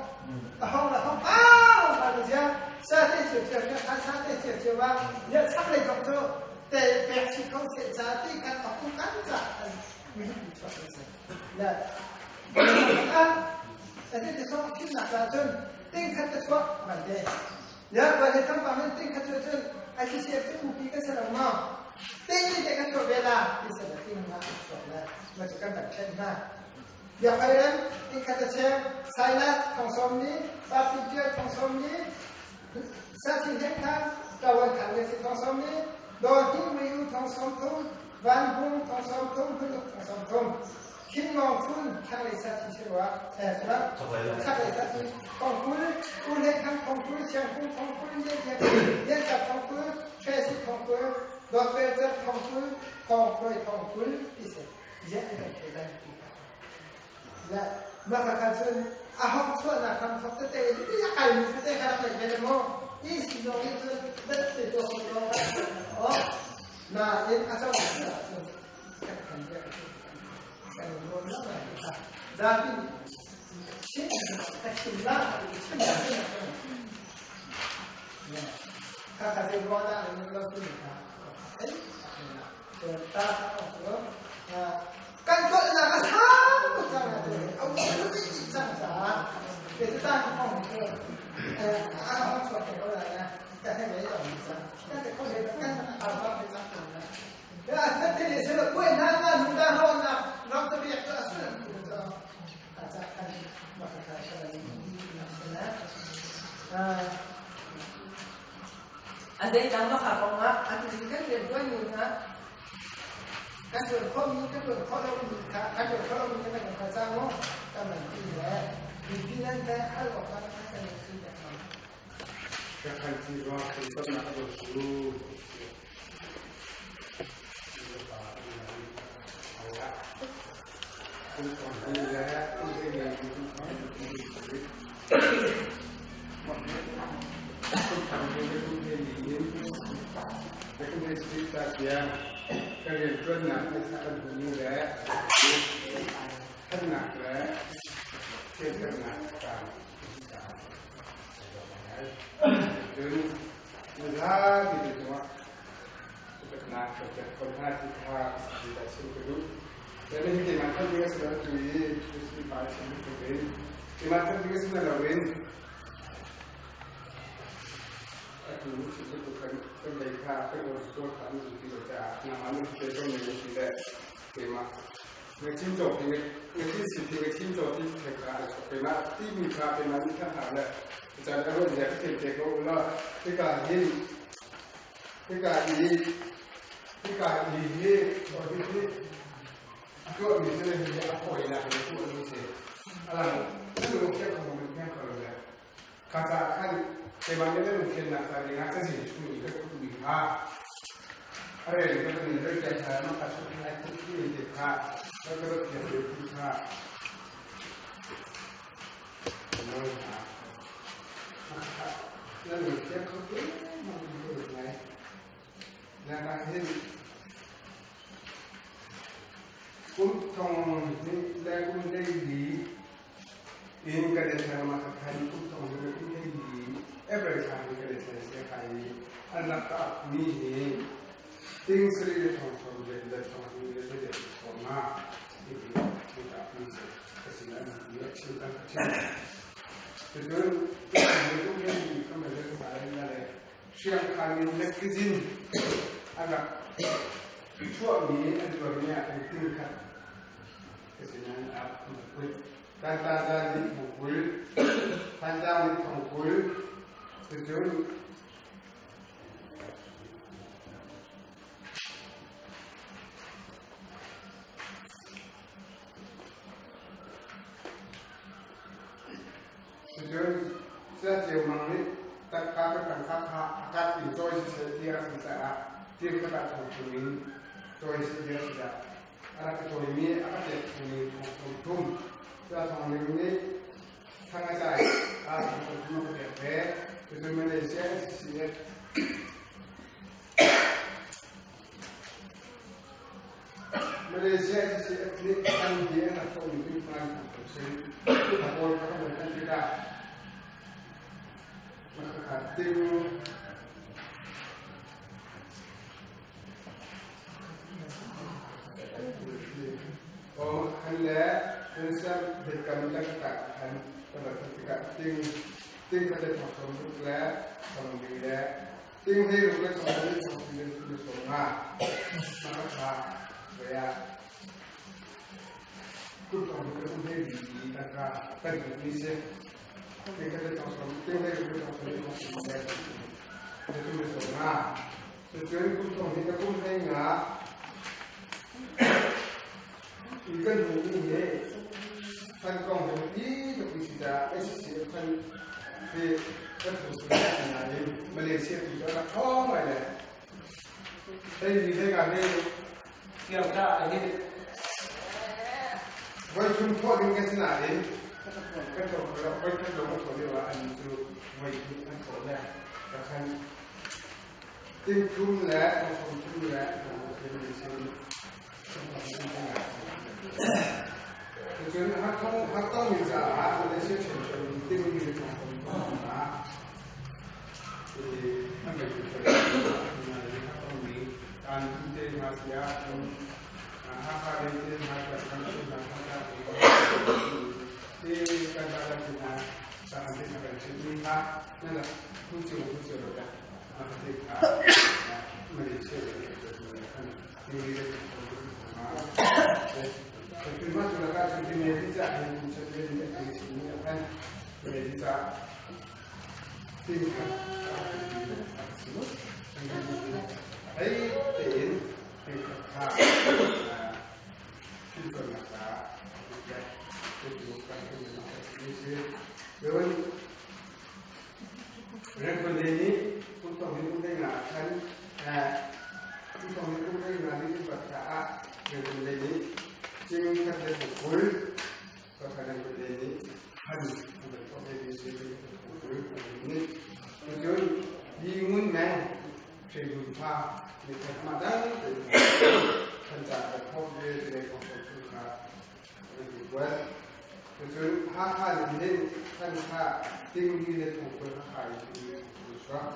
a hong la hong ah ma lu zia sa te chiu chiu kha sa te chiu chiu wa ya chaklei zong cu te pek chi kho se cha ti khan a kong kan cha kan mi hi chuak se le a ti song thim nak la cun ting khat ka chuak man te ya ba le tham pang in ting khat chu cun a si se chu pi ka se lo ma ting ni te kan chuak ve la ti se la ting na chuak la ma chu kan tak chen na ya kai ren ting khat che sai la thong som ni sa ti che thong som ni sa ti hek kha tawan khan le si thong som ni do ti mi u thong som thum van hung thong som thum phun thong som thum 听望村看了一下提醒我，哎，什么？看了一下提，黄昏，我来看黄昏，相逢黄昏，眼见眼见黄昏，全是黄昏，老白在黄昏，黄昏黄昏，意思，眼见开在地方。来，那个看村，阿好村那看村，这这这哎，这还那个什么？意思说，意思那这多多哦，那人阿张是啊，看看这。Zapi chin chin la chin la ka ka se ro da ni lo tu ni ka ai ta ta kan ko na ka sa ko sa na te au lu ti sa sa te ta ko ko a ho cho ko la na ta he me yo sa ta te ko le kan a ba pe sa na ya ta te le se lo ko na na nu da ho na ram ta bi ka asu อันนี้จำว่าขาของนะอันนี้ก็เรียนด้วยอยู่นะการตรวจข้อมีการตรวจข้อเรามีการตรวจข้อเรามีกันเป็นพระเจ้าเนาะกำลังที่แล้วมีที่นั่นแต่ให้ออกมากันที่แบบนั้น การที่ว่าคือต้องนับดูคุณต้องดูแลคุณให้เรียนคุณต้องดูชีวิตคุณทำให้คุณให้ดีแต่คุณให้ชีวิตตาเสียก็เรียนต้นหนักในสักคนนี้แหละท่านหนักและเทียบกันหนักตามถึงเวลาที่จะว่าเป็นหนักแต่คนห้าที่ห้าที่ได้ชิมกันดูแต่ในที่มันท่านนี้ก็เสนอจุยจุยไปชิมกันเป็นที่มันท่านนี้ก็เสนอเราเองดูสิ่งที่ถูกกันเป็นเลยค่ะเป็นโอตัวขันอยู่ที่เราจะนำมันเป็นต้นในที่ได้เต็มมาในชิ้นจบที่ในชิ้นสิบที่ในชิ้นจบที่เทคาเป็นมาที่มีค่าเป็นมาที่ข้าหาเลยอาจารย์ก็อยากเทคเทคโอละที่การยินที่การยีที่การยีที่ตัวที่ตัวมีเส้นที่จะปล่อยนะตัวมีเส้นอะไรนั่นคือแค่ของมันแค่ของเราเลยข้าจะขั้นแต่วันนี้เราเขียนหนักแต่งานจะสิ่งช่วยก็คือมีค่าอะไรก็เป็นเรื่องใจชายมันก็ช่วยให้ทุกที่เด็กค่าแล้วก็เขียนเป็นที่ค่าน้อยหาแล้วหนูเทียบเขาเอ๊ะมันเป็นยังไงแล้วการที่กุ้มทองนี่และกุ้มได้ดีอินกระเด็นทางมาขันกุ้มทองและกุ้มได้ดี every time กระเด็นเสียใครอันนั้นก็มีติ้งสิริทองทองเด่นเด่นทองเด่นเด่นทองมาที่ที่กับมีเสียสิ่งนั้นเยอะชิ้นตั้งชิ้นแต่ด้วยในกุ้มได้ดีก็ไม่ได้สายอะไรเชียงคานเล็กจินอันนั้นช่วงนี้อันตัวนี้เป็นติ้งขัดสิ่งนั้นอ่ะคุยตาตาตาลิของคุยตาตาลิของคุยจนจนเสื้อเจียวมังนี่ตะการเป็นการค้าค้าอากาศอิ่มโจยเสียเตียสิสระเตียกระดาษของคุณนี้โจยเสียเสียอะไรก็โจยมีอากาศเจ็บมีของทุ่ม Saya Thawng Ling nih thang a cai a thong ka pek ve. Cun Malaysia SCF Malaysia SCF nih an hi an rak thawhmi pingpang thong si. A pawl kha kan kan tikah ting khan le siam hitkam laktak khan kan rak tikah ting ting kha le thong som ruk le thong li le ting hei ruk le thong li thong li le thong nga ma kha vaya kum thong ruk le kum hei bi ta ka kan ni se ting kha le thong som ting hei ruk le thong som li thong som le le kum le som nga. Cucun kum thong hnih le kum hlei nga i kan hmuhmi hi kan kong hi biapi tuk i si caah SCF kan hi kan thu si nain Malaysia tu cu a rak ṭhawng ngai le hei ni hlei nga hi Tiang ta hi voi thum thawh ding kan si nain kan thawh lo voi khat lawng kan thawh lio ah an cu voi hnih an thawh le ka khan Ting thum le thong thum le Cun hakong mi caah Malaysia ṭhenṭhen ting mi thong thum ah an vai tu mi kan te hna sia Hakha lei te hna kan kan hna te kan kan te hna kan te kan chim mi kha nan thu chiu thu chiu lo da Rekolei nih kum thong in kum nga khan kum thong in kum nga ni upat caah rekolei nih cing khat le kul pakhat rekolei nih han an kan thawk ve mi si kul nih cun hi ngun meng hreidun tha ni khat ma dang khan ca kan thawk ve ti lei kong kha Cucun Hakha nih hin Thanthlah tingli le thongkul Hakha in an chuak.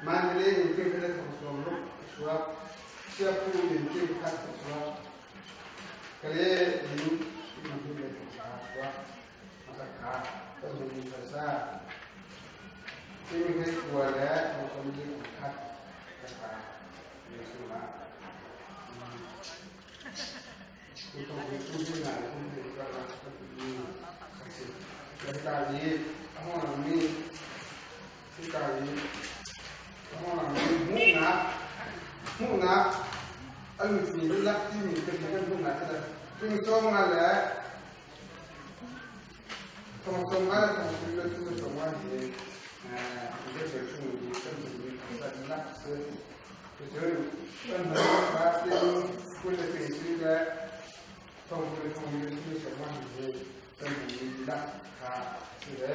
Mandalay in tingkhat le thong sawm ruk a chuak. Siapu in tingkhat a chuak. Kale in tingkhat le thong a chuak. Hakha kan hung phaisa. Tingkhat kua le thong sawm li khat Hakha chungah Hmuhnak a lutmi lak timi kan hmuhnak kha tung cawng nga le thong sawm nga le thong sum le thong sawm nga hi le chung i kan hmuhmi kan lak si. Cun kan hmuhnak tin kul le ting si le thong kul le thong li le thong sawm nga hi kan hmuhmi lak kha si le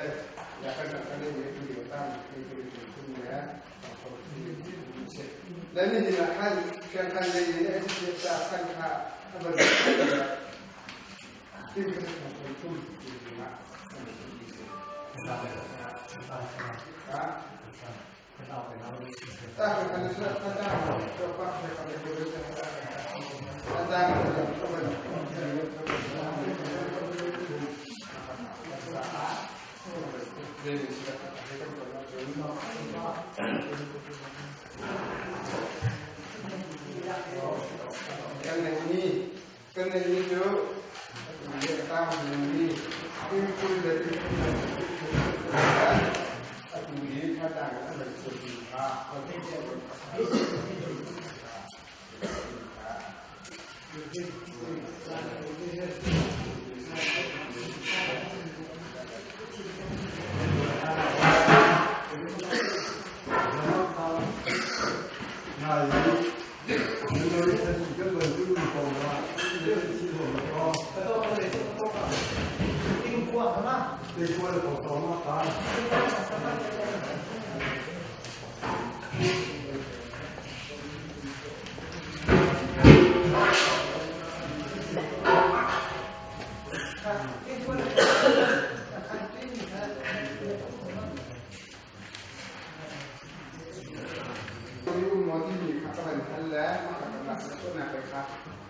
ya kan kan kan nei tu lio tam ting kul le ting thum le thong sawm thum si. Le ni hi khan kan kan lei in SCF ta khan kha a van ting kul le thong sawm thum ti dingah kan hmuhmi si. Kan nei cu atu i thatang an rak chuahmi kha Nga yi,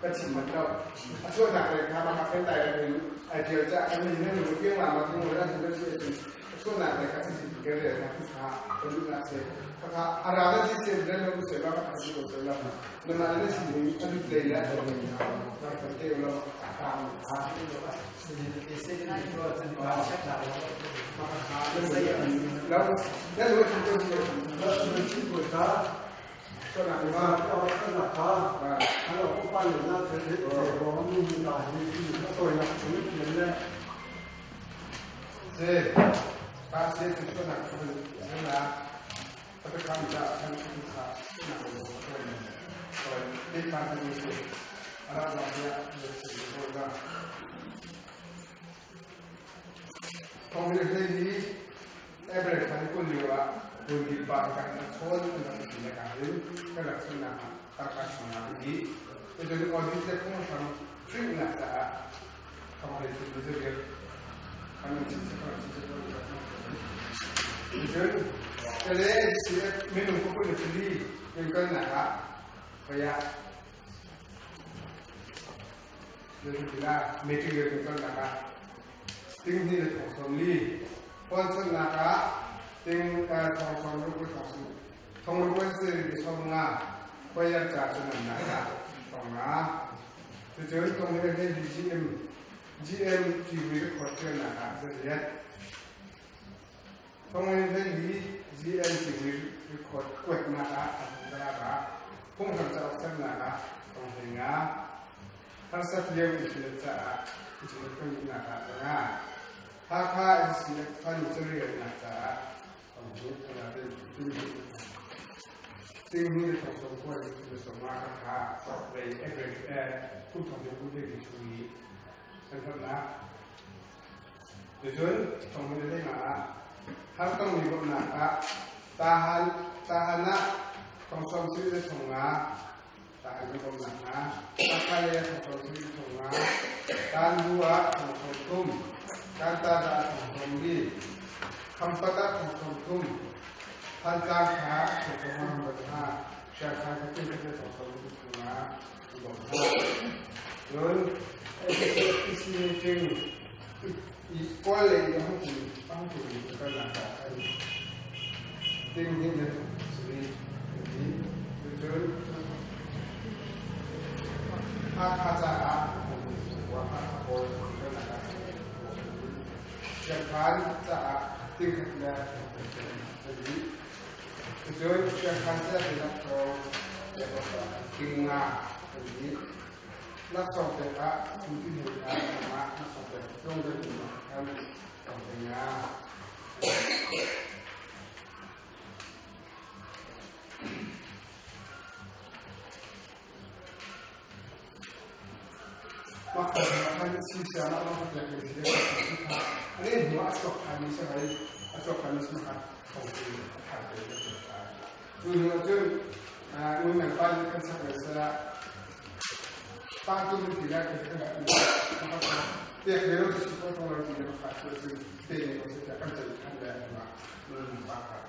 Ka chim manh lo. A chuahnak lei kha mah kan tai kan ai tial ca kan ni nan lu piang la ma thung la thung si cun a chuahnak lei kha si kan rel na kha kan duh nak se kha ara na ti se dan lo se ba ka si ko se la na ma na si ni a lut lei la na kan te lo ta ha lo na lu thung ko se Everett kan kun lio ah kun pa kan chawn kan ti le ka hin kan rak chunnak tangka chungah i cun audit le phunghram hrinnak caah thawng cu zirial kan chin se kan chin se cun kale si minung ko kun li kun kan na ha kaya la material kun kan na ha ting ni le thong som li pon chan na ka ting thong som ru ko thong som thong ru ko se ri som nga kaya cha chun na ka thong nga cun tong ni le GM GM TV record na ka zariat thong ni le GM TV record kuat na ka da ka phung ham cha ok na ka tong he nga harsat leo internet cha internet kan na ka nga ha kha internet fan charial na cha tong he na de ting ni thong som ko ni som ma ka kha lei average ผู้ทำเป็นผู้ได้ดีชูนี้นะครับนะเดี๋ยวจนตรงนี้ได้มาถ้าต้องมีบทหนักอะตาหันตาหันนะต้องสมชื่อได้ส่งงาตาหันเป็นบทหนักนะตาคายต้องสมชื่อส่งงาการบัวต้องสมตุ้มการตาดาต้องสมดีคำปะตะต้องสมตุ้มพันกาขาต้องสมห้าบัตห้าชาคาจะเป็นจะต้องสมตุ้มงาบอกห้า lớn isi i quale yang ku ang ku ka la ka ai ting ni le sri ni chun ha kha cha a wa ha ko ka la ka จะขานจะติ้งแล้วจะดีจนจะขานจะเป็นนักโทจะกินงาจะดีนักสอบแต่ละคุณที่เห็นนะมานักสอบแต่ต้องเดินมาทำต่อไปงามาคันซีเสียมาต้องเปลี่ยนเป็นสีอันนี้หัวอโศกคันนี้ใช่ไหมอโศกคันนี้ใช่ไหมครับของจริงขาดไปเลยดูดูจนนู่นนั่นไปกันสักเลยสละตั้งตัวเป็นทีแรกคือแบบเรียกเร็วที่สุดก็ต้องเราทีเดียวขาดคือเตะในคนจะกันจะทันแรงมานู่นปากกัน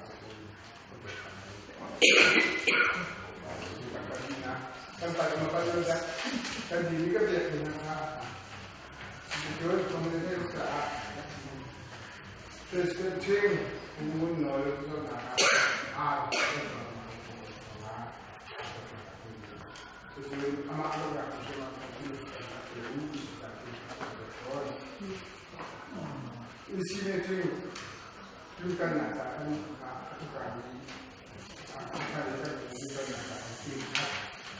ไปมาไปเลยนะกันดีนี่ก็เรียกนะครับคือตรงนี้ให้รู้จักคือจริงมุนน้อยก็นะอ่าคืออามาลูกรักใช่ไหมอีซีเมจริงดูกันนะจ๊ะท่านทุกการนี้ท่านจะดูกันนะจ๊ะจริงครับ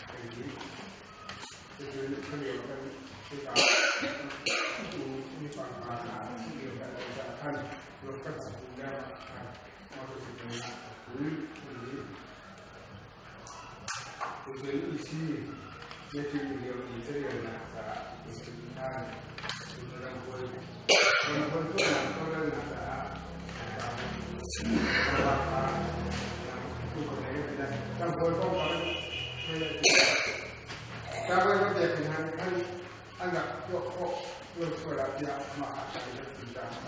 อย่างนี้คือเขาเรียกกันที่การดูมีความอาหารที่เดียวกันจะท่านรถก็จะดูได้มาดูสิ่งนี้หรือนี้คืออีซีเมจริงเดียวอีเดียวนะจ๊ะอีซีท่านคือเราควร Ramhol tuahnak tawlrelnak caah Ramhol kong Ramhol kong pek in khan an rak tuah khawh lo sual ah tiah mah ah kan rak ti ta kan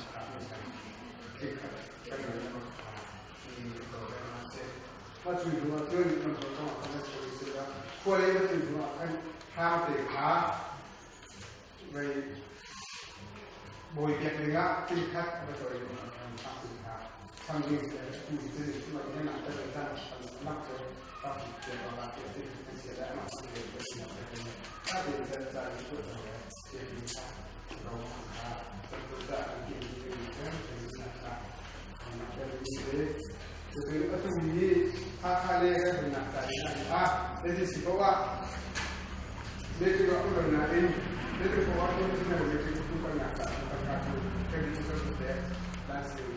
Ma cu hnu ah cun ramhol kong ah kan sawi sila khua lei va hnu ah khan hram te kha vei bawi biak ding ah tingkhat a va cawi ding ah kan tak ding kha sam ding se tu cun ma in na ta ta mak te ta ti ba ba te ti kan se la ma se le ti na te ta ti sa sa ni ko ta te ti sa ro ha ta tu ta an ti ti ti ta ti sa sa na te ti se tu atu ni ha kha le ka na ta ni na ha te ti si ko wa le ti ko ko na in le ti ko wa ko ti na le ti ko ko na ta ta ka tu ke ti so te la se ti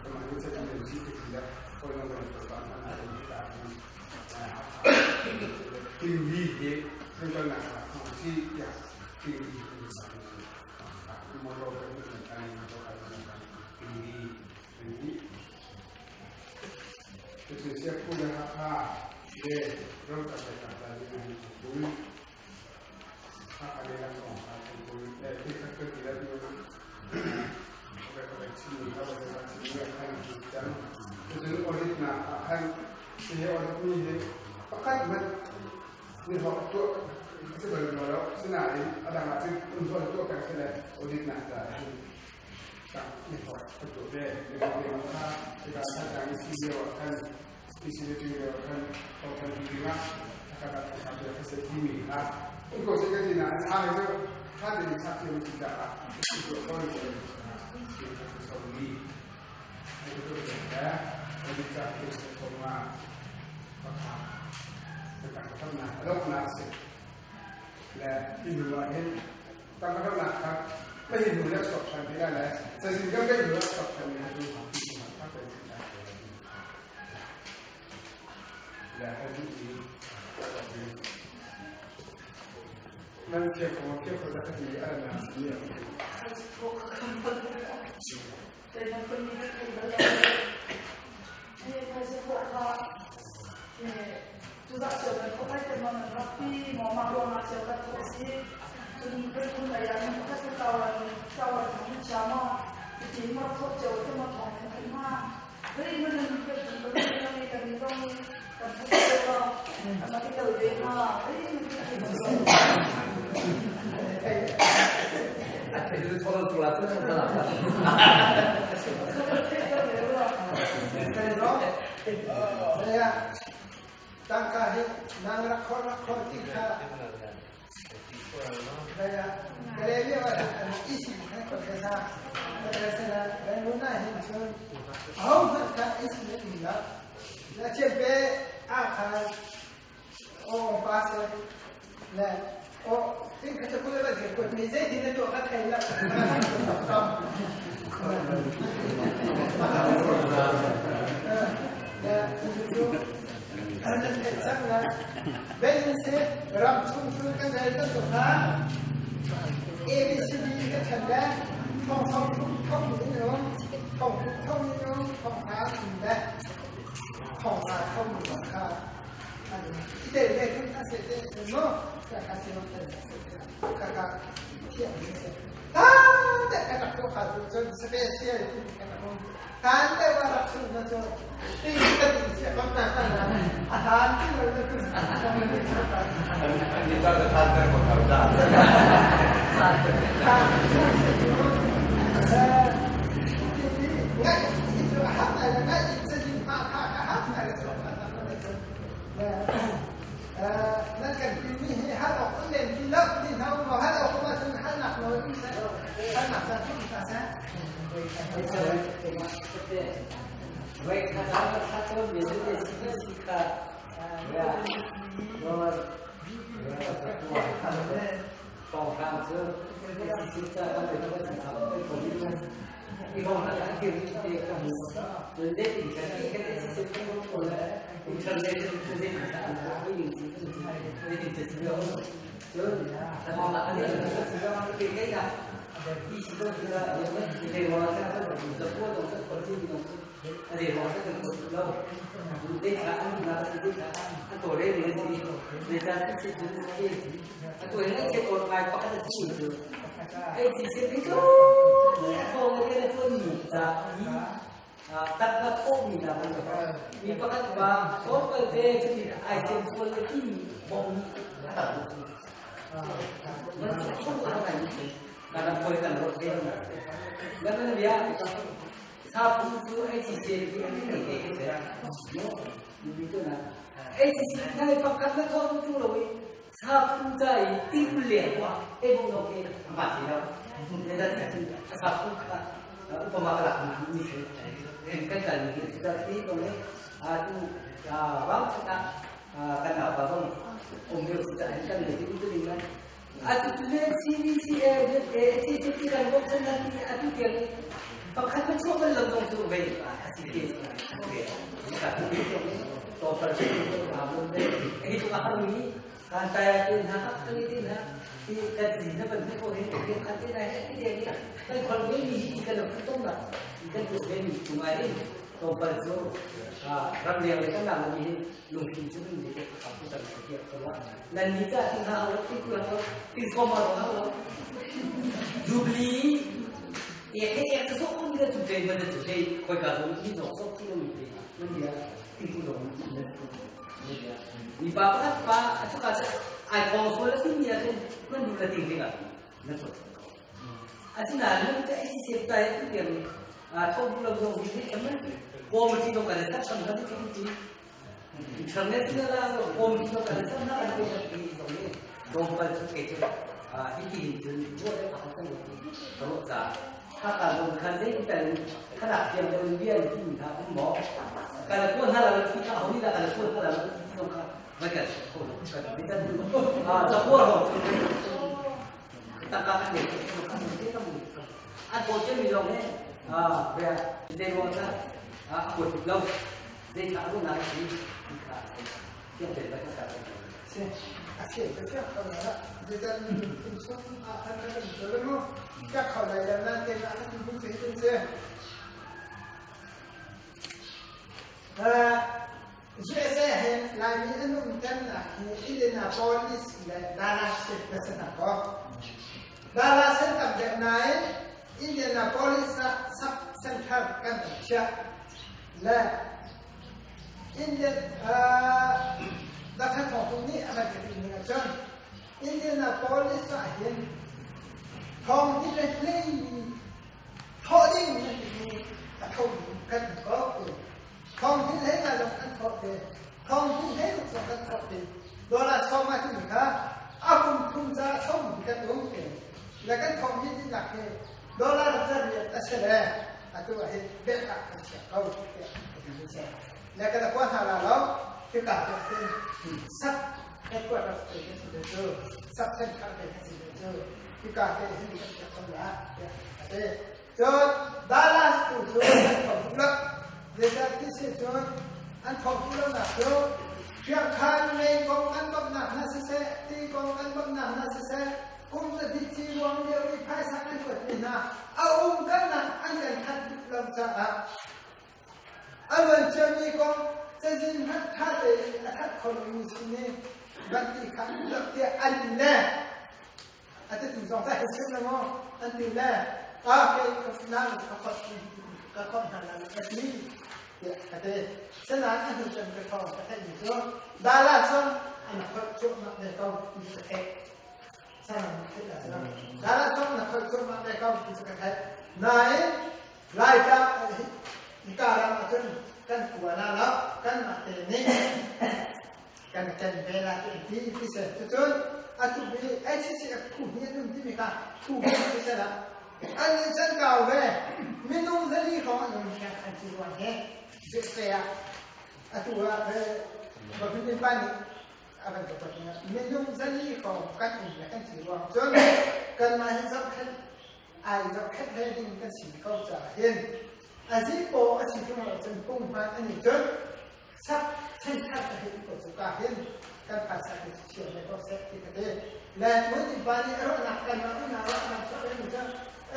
ko ma ni se ti le ti ti la ko na ko ta ta na ti ta ti vi he ko na ka si ya ti vi mo ro ko ni ta ni ko ka ta ti vi ti คือเสียผู้ละค่าเย่ร่วมกับแต่ต่างๆที่คุยถ้าอะไรละสองครับคุยแต่ที่เขาเคยแล้วดูไปไปชิมเขาไปชิมเนี่ยขั้นจังคือออรินะขั้นที่ออรินี่เนี่ยประกันมันนี่หกตัวที่เป็นเราแล้วสนายอะไรมาที่อุ้มตัวกันแค่ออรินะแต่นี่หกตัวเด้ในเรื่องค่าในการทำงานที่เดียวกันที่ชีวิตเดียวกันต่อกันดีมากนะครับทำเพื่อเศรษฐีมีนะอุปกรณ์ที่นั่นอะไรก็ถ้าเด็กสักเดียวที่จะตัวก็เลยที่สองนี้ในตัวเด็กแล้วบริจาคเป็นสมมาประคาในการพัฒนาโลกนาเสร็จและที่ดูว่าเห็นการพัฒนาครับไม่เห็นดูแล้วสอบชันไม่ได้แล้วแต่สิ่งที่ไม่ดูแล้วสอบชันไม่ดูของที่มันถ้าเป็นสิ่งใดและที่ดีนั่นเกี่ยวกับเกี่ยวกับคดีอะไรนะเนี่ย Tangka hi nang rakhor rakhor ti kha kaya kaya wa isi kha ko kha kaya sa na na hin chun au kha isi ne ni la la che be a kha o pa se la o tin kha ko la ke ko ni ze din to kha khai la Bense ram chung chung kan dai ta to kha A B C D ก็ฉันได้ท่องท่องท่องท่องนี่เนาะท่องท่องนี่เนาะท่องหาถึงได้ท่องหาท่องหนึ่งค่ะอันนี้เด็กเด็กทุกท่านเสร็จเนาะแต่ข้าเสียงเป็นข้าข้าเที่ยงนี่เสร็จแต่กระดับตัวขาดจนสเปเชียลที่กระดับทานแต่ว่ารักสุดนะจ๊ะตีกันเสียก็น่าอาหารที่เราจะกินอันนี้ก็จะทานได้หมดครับจ้าง่ายจะหักอะไรง่ายจะยิงหักหักหักอะไรจะนั่นกันที่นี่หักออกเล่นที่เลิกที่ทำหักออกมาจนหักหนักเลยหักหนักจะทุกข์ซะ Baik, satu biasanya sih ya,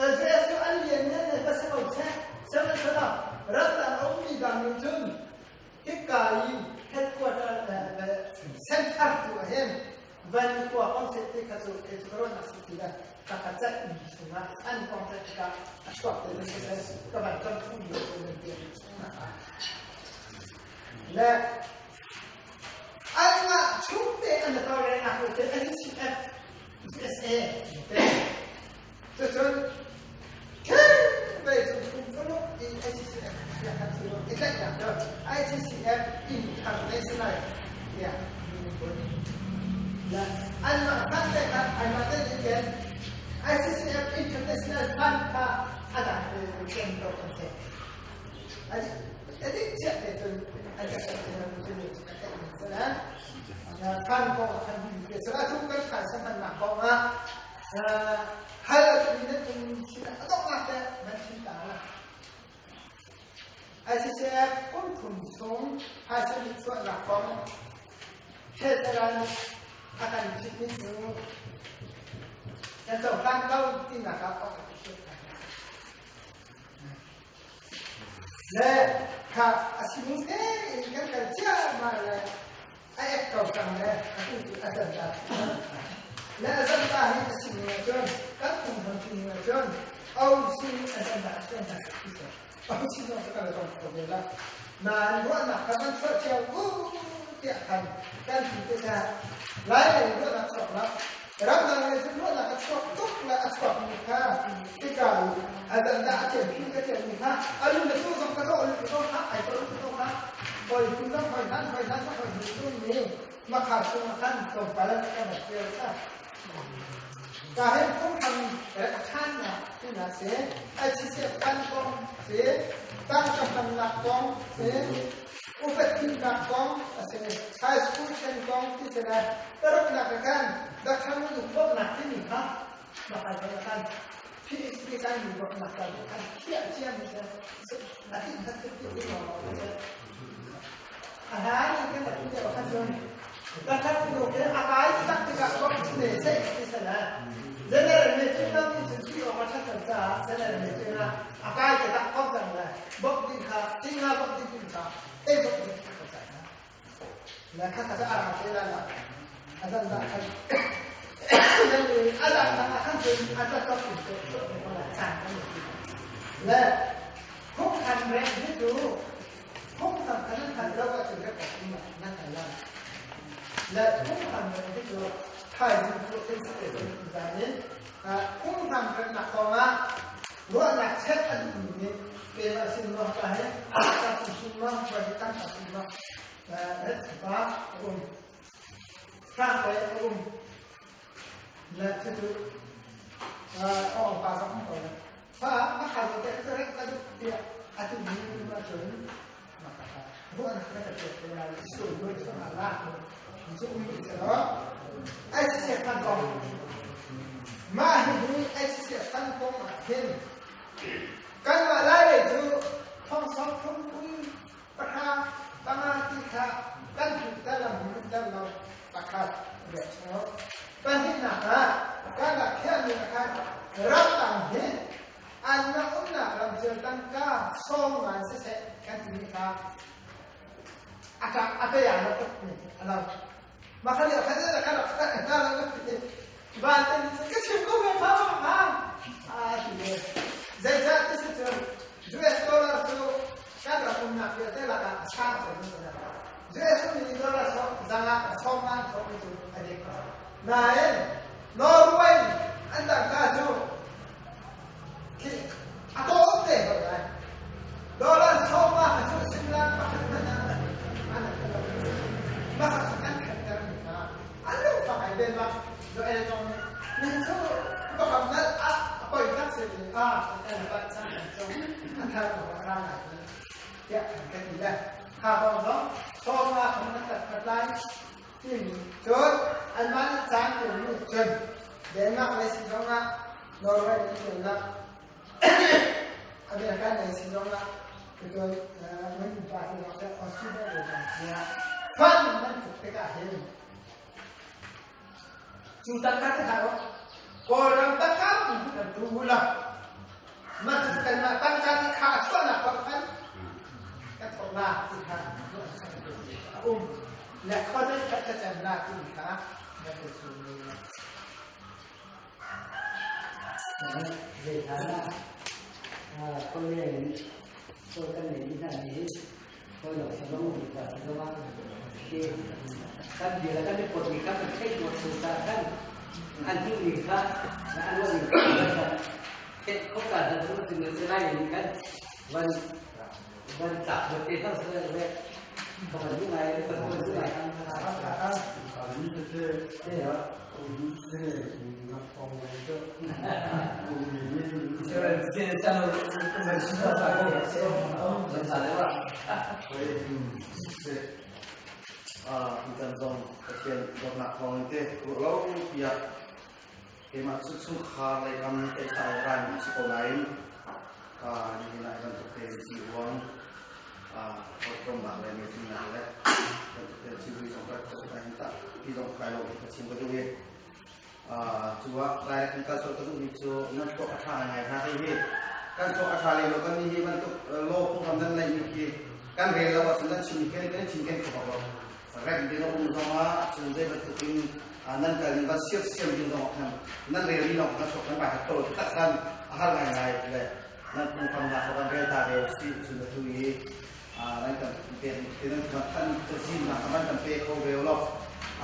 US cu an lian ngan le va si ko seh, sihmanhsehlaw ramdang a ummi dang nih cun hika i headquarter center tu ah hin van i kua kong seh ti kha cu kei cu ka ruahnak si ti le ka ka ceih mi chungah an kong ceih tikah a chuak te mi si ka van kan phu mi cu nan ti le an ngah chung te an tawlrelnak te NCF USA te cucun vei cung kum tuluk i ICCF tiah kan si i tlaihnak cu ICCF in thar ne si lai tiah min anmah fund te kha anmah te nih khin ICCF International Fund kha a dang te ken to kan si. Adik chiah te cun an ka chiah te cun ka theih mi cu na fund kong khan bi te cu atu kan khan sa hman nak kong ah hal a tu nan um sin a donghnak te nan chim ta la. ICCF kum thum chung phaisa nih chuahnak kong Federal a kan chimmi cu kan cohlan ko tinak ah a kan Le kha a sining tein kan kal ciammam le a ek ko cang le atu cu a zan ta le a zan ta hi a sining ahcun kan phunghram sining ahcun au sining a zan ta a zan ta ti si au sining cu kan tong kho ve la nain ruahnak kha kan chuah cio u tiah khan kan ti te kha lai lei ruahnak chuak la ramdang lei cu ruahnak a chuak tuk le a chuak mi kha tika a zan dah a cem ka cem mi kha a lu le tu zong ka rawh lu zong kha ai ko lu zong kha hoi tu zong hoi han hoi han hoi hu tu ni makha chung ah khan tlawmpal kan rak ṭial kha ka hen phunghram a ṭhan na tinak si a chisiat kan kong si tangka hmannak kong si upat thimnak kong a si high school ṭhen kong ti si le paruknak ah khan dakthang nu bawmhnak timi kha mahai khan PhD kai mi bawmhnak kan khan khiah cia mi si a ti khat ti ti a hlan in kan rak deuh khan cun dakthang nu ke a kai tak tikah bawmh ne sei ti sana general meeting lam in cun ti awk a ṭhat lo caah general meeting ah a kai te tak ko cang le bawmh ding kha tinga bawmh ding kha ei bawmh ding kha na kha kha a ra te la la a zan da khan nan ni a dang dang a khan cun a ta tok in to to ko la chan kan ni le khuk khan re hi tu khuk khan khan khan lo ka cun ka ko ma na khan la le khuk khan re hi tu thai jin tu ten sa te zan ni khuk khan re na ko ma ruahnak chet an um ni pe ma sin ma ka he ta sin ma pa ta sin ma ret pa um thang le um le chu chu ong pa sak ko le fa ma kha te te rek ka du tia atu ni ma chun ma ka ka ruahnak ka te te la su lu chu ala chu um ti lo ai se khan kong ma hi hi ai se khan kong ah hin kan mah lai lei cu thong song thum thum pahra panga ti kha kan hmuh ter lo hmuh ter lo pakhat riak chung pahnihnak ah kan rak khiahmi ah khan ramdang hi anmah umnak ram cio tangka sawm ngan siseh kan timi kha a ṭak a pe ah tuk mi a lo makha lio khan na kan rak na lo van te ka chim ko ve ma ma a ti le zeicah ti si cun US dollar cu kan rak umnak vialte lakah a sang cem mi US mi dollar so zanga sawm ngan thawk mi cu a dik nain Norway an tangka cu a tawm te ko lai dollar sawma kha cu singla pakhat hmanh ah an mah kha an khatter mi hna an lung fak ai Denmark do el tong nih cu bakam nal a poi tak se ni a an ba cang an cong an thar ko ra lai tiah kan kan ti le kha bang zong sawma khan an tat khat lai timi cun anmah nih caan pekmi cun Denmark lei si zongah Norway lei si zongah American lei si zongah cun nan innpa si zongah Australia lei zong tiah fund nan tuk tikah hin cu tangka te hlah Kawlram tangka kan tu la. Mah cu kanmah tangka ti kha a chuahnak bak khan kan thawk la ti kha a um. Le khuazei khat thlacam la timi kha na kan sung ne. Zei hlan ah Korea in kawl kan nei mi hna nih kawl lo salong mi ka salong khi kan bia kan i pot mi kha kan theih tuah chung ta khan an duh ning kha an ruah ning kha kan theih kho ta hna cu tin nan lai ning kan van van tlak bot te thang se le ka van duh ngai ka van duh ngai. Tutan zong Pathian dawtnak thawng te ruah lo tiah keimah cu chungkhar lei kam pehtlai ran si ko nain nihin ah bantuk te si ruang hawikomnak le meetingnak le bantuk te civui zong rak ka hin ta ti zong kai lo ka chim ka duh i cu ah direct in kal colh ka duhmi cu nan tuak a ṭha ngai hna hei hi kan tuak a ṭha le lo kan ni hi bantuk law phunghram nan neih mi khi kan rel lo ahcun nan chim ken kan chim ken kho bak lo rem ding a um zong ah cun zei bantuk in nan kal in van siam siam ding zong ah khan nan rel mi lawng kan sok kan bai hat ko tak khan a har ngai ngai le nan phunghram nak kan rel ta ve si cun atu i nan kan pek nan kan than cazin nak kan kan pe kho ve lo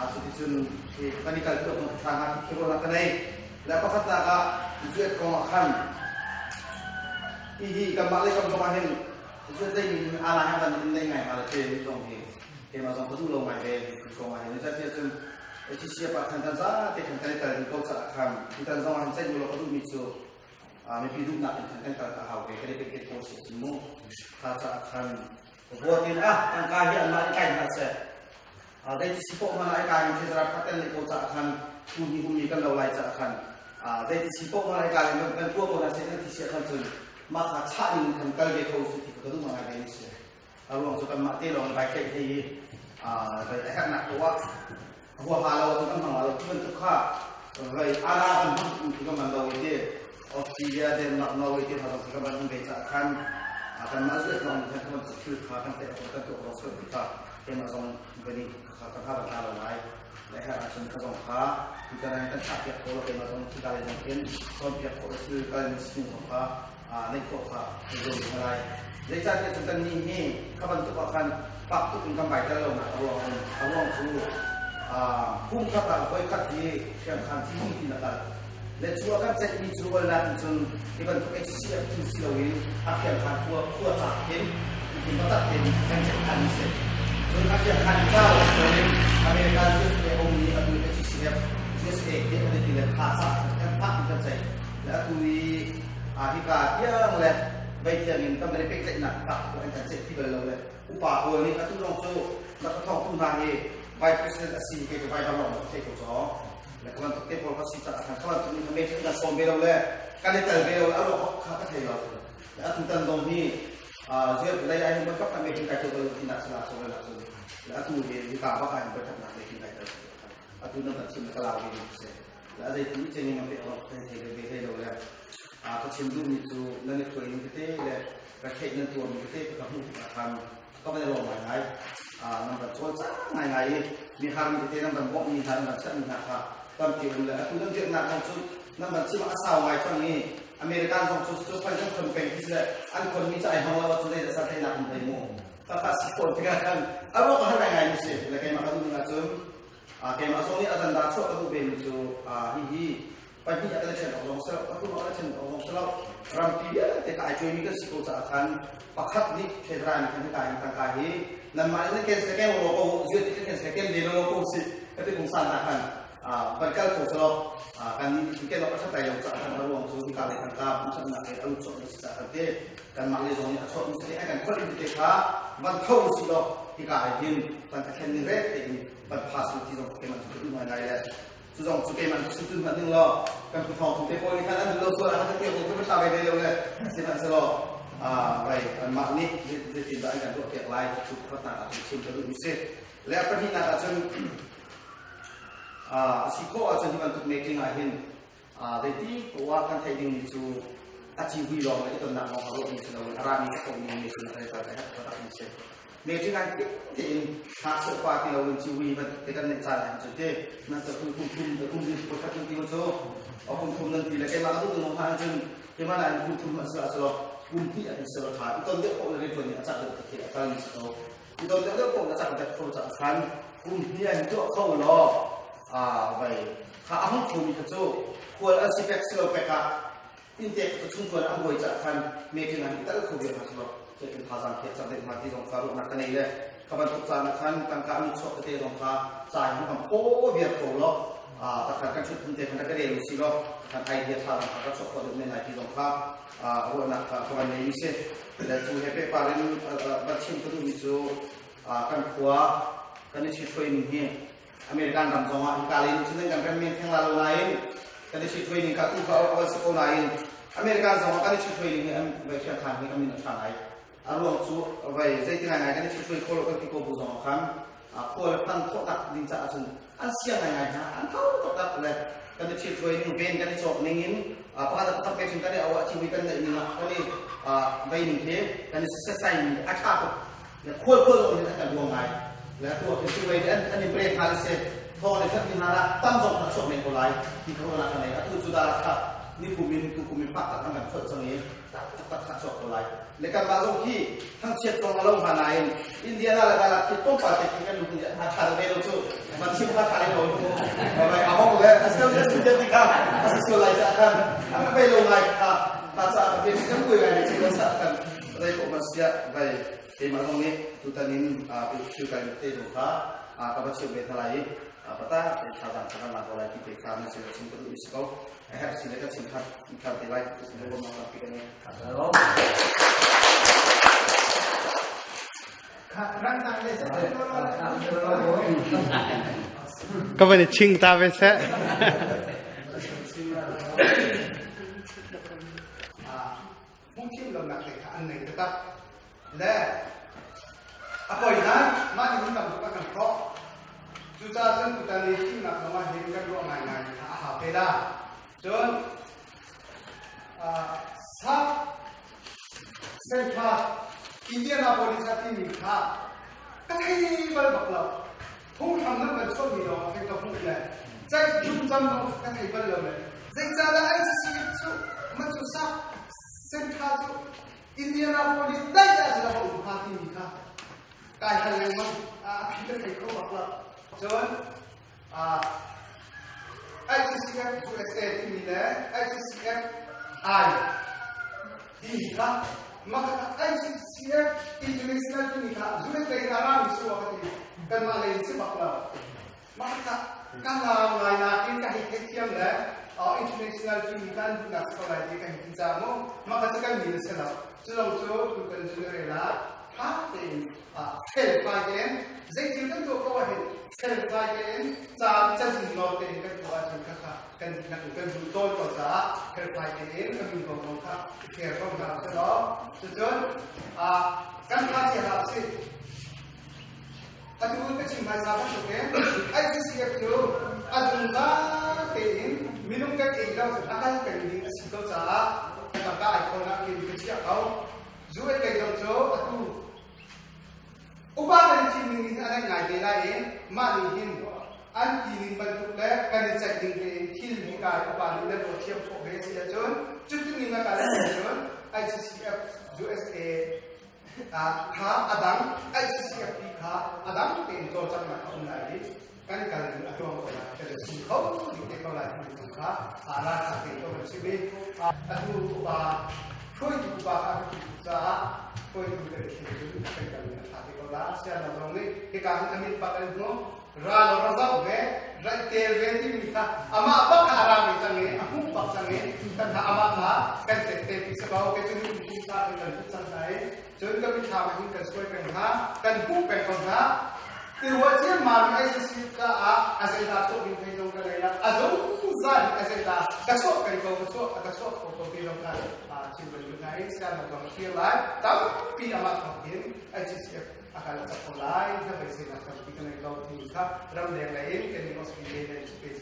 cuticun kan i kal tu kan tha nga khi ro ka nei le pakhat nak ah zuet kong ah khan hi hi kan mah le kam zong ah hin zuet dei min ala ha ban in nei ngai ma le te zong hi keimah zong ka duh lo ngai ve kong ah hin zeitiah cun HCF ah khan kan za te khan kan i tel ko ca khan tan zong ah hin ceih lo ka duh mi cu mipi duhnak in khan kan kal ka hau ve kan i pek ko si cun mu kha ca khan vote in ah tangka hi anmah i kai hna seh dei ti si poh mana ai kai mi thezara phaten le ko ca khan tu hi humi kan lo lai ca khan dei ti si poh mana ai kai mi kan tua ko na se kan ti sia khan cun ma kha cha ning kan kal ve ko su ti ka duh ngai ve ni se a ruang cu kanmah te lawng bai tlaih hei vai a herhnak ko ah huaha lo cu kan hmang lo cu bantuk kha vai ala kan hmang tu kan man lo i Australia Denmark Norway te hna zong kan van ve ca khan kan mah zuat lawng khan kan bantuk thil kha kan teh kan tuah ro sual kha keimah zong vani kha ka kha ba lo ngai le her ahcun ka zong kha tu kan kan chah piak ko lo keimah zong thil dai zong khin cawn piak ko thil kal ni sin zong kha neih khawh kha kan zuam ding lai. Zeicahtiah cun kannih hi kha bantuk ah khan fak tuk in kan bai tel lonak a ruang um. A ruang cu kum khat ah voi khat hi hriamkhan thi ti na kal. Le cu a kan ceihmi cu olnak in cun hi bantuk HCF thil si loin a hriamkhan khua khua cak in in batak in kan ceih than mi si. Cun a hriamkhan ca in American USA um nih atu HCF USA te an ti le tha sa kan phak in kan ceih. Le atu i hika tiang le vei tiang in kan van i pehtlaihnak tak ko an kan ceih ti bal lo le upa pawl nih atu zong cu na ka thawngtu hna hi vice president a si kei cu vai bang lawng thei ko caw le ka bantuk te pawl ka si caah khan ka bantuk nih ka meeting kan sawm ve lo le kan i tel ve lo le a ruak kha ka thei lo le atu tan zong hi zuat lei ai hin kap kan meeting kai to bal ti nak sala so la cun le atu hi hika bak ai berkhat nak meeting kai tel atu nan kan chim ka lau ve se le a zei ti chen in pe awk thei thei ve thei lo le a ka chim duh mi cu nan i hruai ning tete le ka theih nan tuar mi tete ka hmuh tikah khan ka van i lawm ngai ngai nan van cawl cang ngai ngai i mi har mi tete nan van bawmh mi hna nan van chiah mi hna kha tampi um le atu nan dirnak zong cu nan van chim a sau ngai cang i American zong cu cu phan kan khon peng khi le an khon mi ca ai hmang lo cu zei da sa theinak um thei mu ka ka si ko tikah khan a ruak har ngai ngai mi si le keimah ka duh ning ahcun Keimah zong nih a zan dah chuah ka duh vemi cu hihi pahnih a kan ṭhen awk zong si lo, pathum a kan ṭhen awk zong si lo. Rampi vialte ka ai cuaimi kan si ko caah khan pakhat nih federal nih khan hika in tangka hi nanmah nih nan ken se ken lo ko zuat nih kan ken se ken ve lo ko si ka ti pungsan na khan van kal ko selaw kan nih ken awk a ṭhat lai lo caah khan a ruang cu hika lei tangka pumsatnak he a lut cawk mi si caah khan te kanmah le zong nih a chuak mi si a kan kholh mi te kha van tho si law hika ah hin van ka thlen ning rek tein van phas ti zong keimah cu ka duh ngaingai le cu zong cu keimah cu tun hmanh ning law kan pu thawng te pawl nih khan an duh lo sual ah ka te ko ka ta ve ve lo le sihmanhsehlaw vai anmah nih zeitin dah an kan tuah piak lai cu pakhatnak ah cun chim ka duh mi si le a pahnihnak ah cun a si khawh ahcun hi bantuk meeting ah hin zeiti poah kan theih ding mi cu A civui lawng le i tonnak lawng a ruahmi si loin a rami a kommi meeting a kan a herh taktak mi si. Meeting an tik tein ngakchia upa ti loin civui bantuk te kan neih caan ahhin cun te nan cu kum kum thum kum lim pakhat kan ti cu kum thum nan ti le keimah ka duh ning hna cun keimah na kum thum hmanh sila selaw kum hnih ah hin selaw tha i ton deuh paoh le riantuan nih a cak deuh ti a kal mi si ko i ton deuh deuh paoh na cak deuh kho cak khan kum hnih ah hin tuah kho law a vai kha a hung khomi kha cu khual an si pek silo pek ah inntek cu chungtuan an buai cah khan meeting an tal kho viar hna selaw cutin thazaang khiak cak deuh hna ti zong kha ruahnak ka nei le kha bantuk caan ah khan tangka mi chuak tete zong kha ca in kan phaw viar ko law takhan kan chut phun te khan ka rel si law khan idea tha zong kha ka chuak khawh deuh men lai ti zong kha ruahnak kha ka van nei mi si le cu he pehpar in van chim ka duhmi cu kan khua kan i hruai ning hi American ram zong ah hika lei cun kan rem men theng la lo nain kan i hruai ning ka tu ka awal si ko nain American zong ah kan i hruai ning hi vai thiang khan hi kan min a tha ngai. A ruang cu vai zeiti ngai ngai kan i hruai kho lo kan ti ko bu zong ah khan khua le phan khawhnak ding caah cun an siang ngai ngai hna, an tho taktak le kan i hruai ning ven kan i cawk ning in pakhat pakhat pe cun kan i awah ciwi kan neih ning ah kan i vei ning khi kan i sesai ning a tha tuk le khual khual zong hin an kan ruang ngai le atu ah khin siwei an an i break hna le si thawng le that hna la tam zong kha chuak men ko lai ti kha ruahnak ka nei. Atu cu da kha ni kum in tu kum in pak tak an kan kholh cang i tak tak kha chuak ko lai le kan mah zong khi thangchiat zong a lo hna nain Indiana le Dallas khi tlawmpal te khi kan lu ha tha ve lo cu man chim kha tha le lo bai a hong le asel le su te kha asel lai ta khan an ve lo ngai kha ta cha ka pe kan bui ngai le sa kan dai ko man sia vai keimah zong nih tutan in thil kai te zong kha ka va chimh ve hna lai i pata te thazaang kan la ko lai ti te kha na sin chim ka duh si ko. A herh si le ka chim than than te lai ti sin lo ma pi kan Ka van i ching ta ve seh. Phungchim lonak te kha an nei taktak. Le a poi nan mah nih hun tam tuk a kan hrawh. Cucaah cun tutan i thimnak zong ah hin kan ruah ngaingai kha a hau te la. Cun South Central Indianapolis a timi kha ka thei bal bak lo. Phunghram nan kan chuahmi lawng ah khin ka hmuh le ceih cam zong ka thei bal lo le zeicahdah ICC cu ma cu South Central cu Indianapolis daih ah cun a va um hnga timi kha kai hal lengmang. A phi ka thei kho bak lo. Cun ICCF USA timi le ICCF I timi kha maka ICCF International timi kha USA in a rami si ka ti, kanmah lei in si bak lo. Maka kan lau ngai nakin ka hei theithiam le international timi kha an duhnak si ko lai ti ka hei ti ca mu. Maka cu kan min a si lo. Cu lo cu tutan general ah tha tein felfai tein zeithil kan tuah ko ah hin felfai tein ca cazin lawng tein kan tuah ahcun kha kan dihlak in kan duh tawn ko caah felfai tein a min kong kong kha i fair ko hna usih law cucun kan tha chia hlah usih. Atu ka chim hmaisa bantukin ICCF cu a zungzal tein minung kan ei lo a kal peng ding a si ko caah tangka ai khawn ah khin ka chiah ko. Zu ei lei zong cu atu upa kan i thim ning hin a ngai ngai te lai i mah nih hin an ti ning bantuk le kan i ceih ning tein thil hi kai upa nih nan ruah thiam khawh ve si ahcun cutin ning a kal ahcun ICCF USA kha a dang ICCF kha a dang tein cawlcanghnak a um lai i kan kal in a tuang ko lai, kan si kho ding te ko lai ti kha ralkap te ko kan chim i atu upa hruaitu upa kha kan ti caah hruaitu kan thim cun kan kal in a tha te ko la. Sian zong nih hika hin amit pak an hmu ra lo ra zau ve rai tel ve timi kha amah bak kha a ra ve cang i a hmuh bak cang i kan kha amah kha kan tet te pi sa ko ke cun kum sa kan kan hmuh cang hna i cun kan mithlam ah hin kan suai peng hna, kan hmuh peng ko hna. I ruah ciammam i ICC caah a zeidah chuah ding thei zong ka nei la, a zungzal in a zeidah ka chuah peng ko, ka chuah ka chuah ko ko ti zong kha chim kan duh hna i sian zong thlir lai tampi amah thawk in ICCF a kal a cak ko lai na beiseinak tampi ka nei ko timi kha ramleng lei in kan in Australia lei space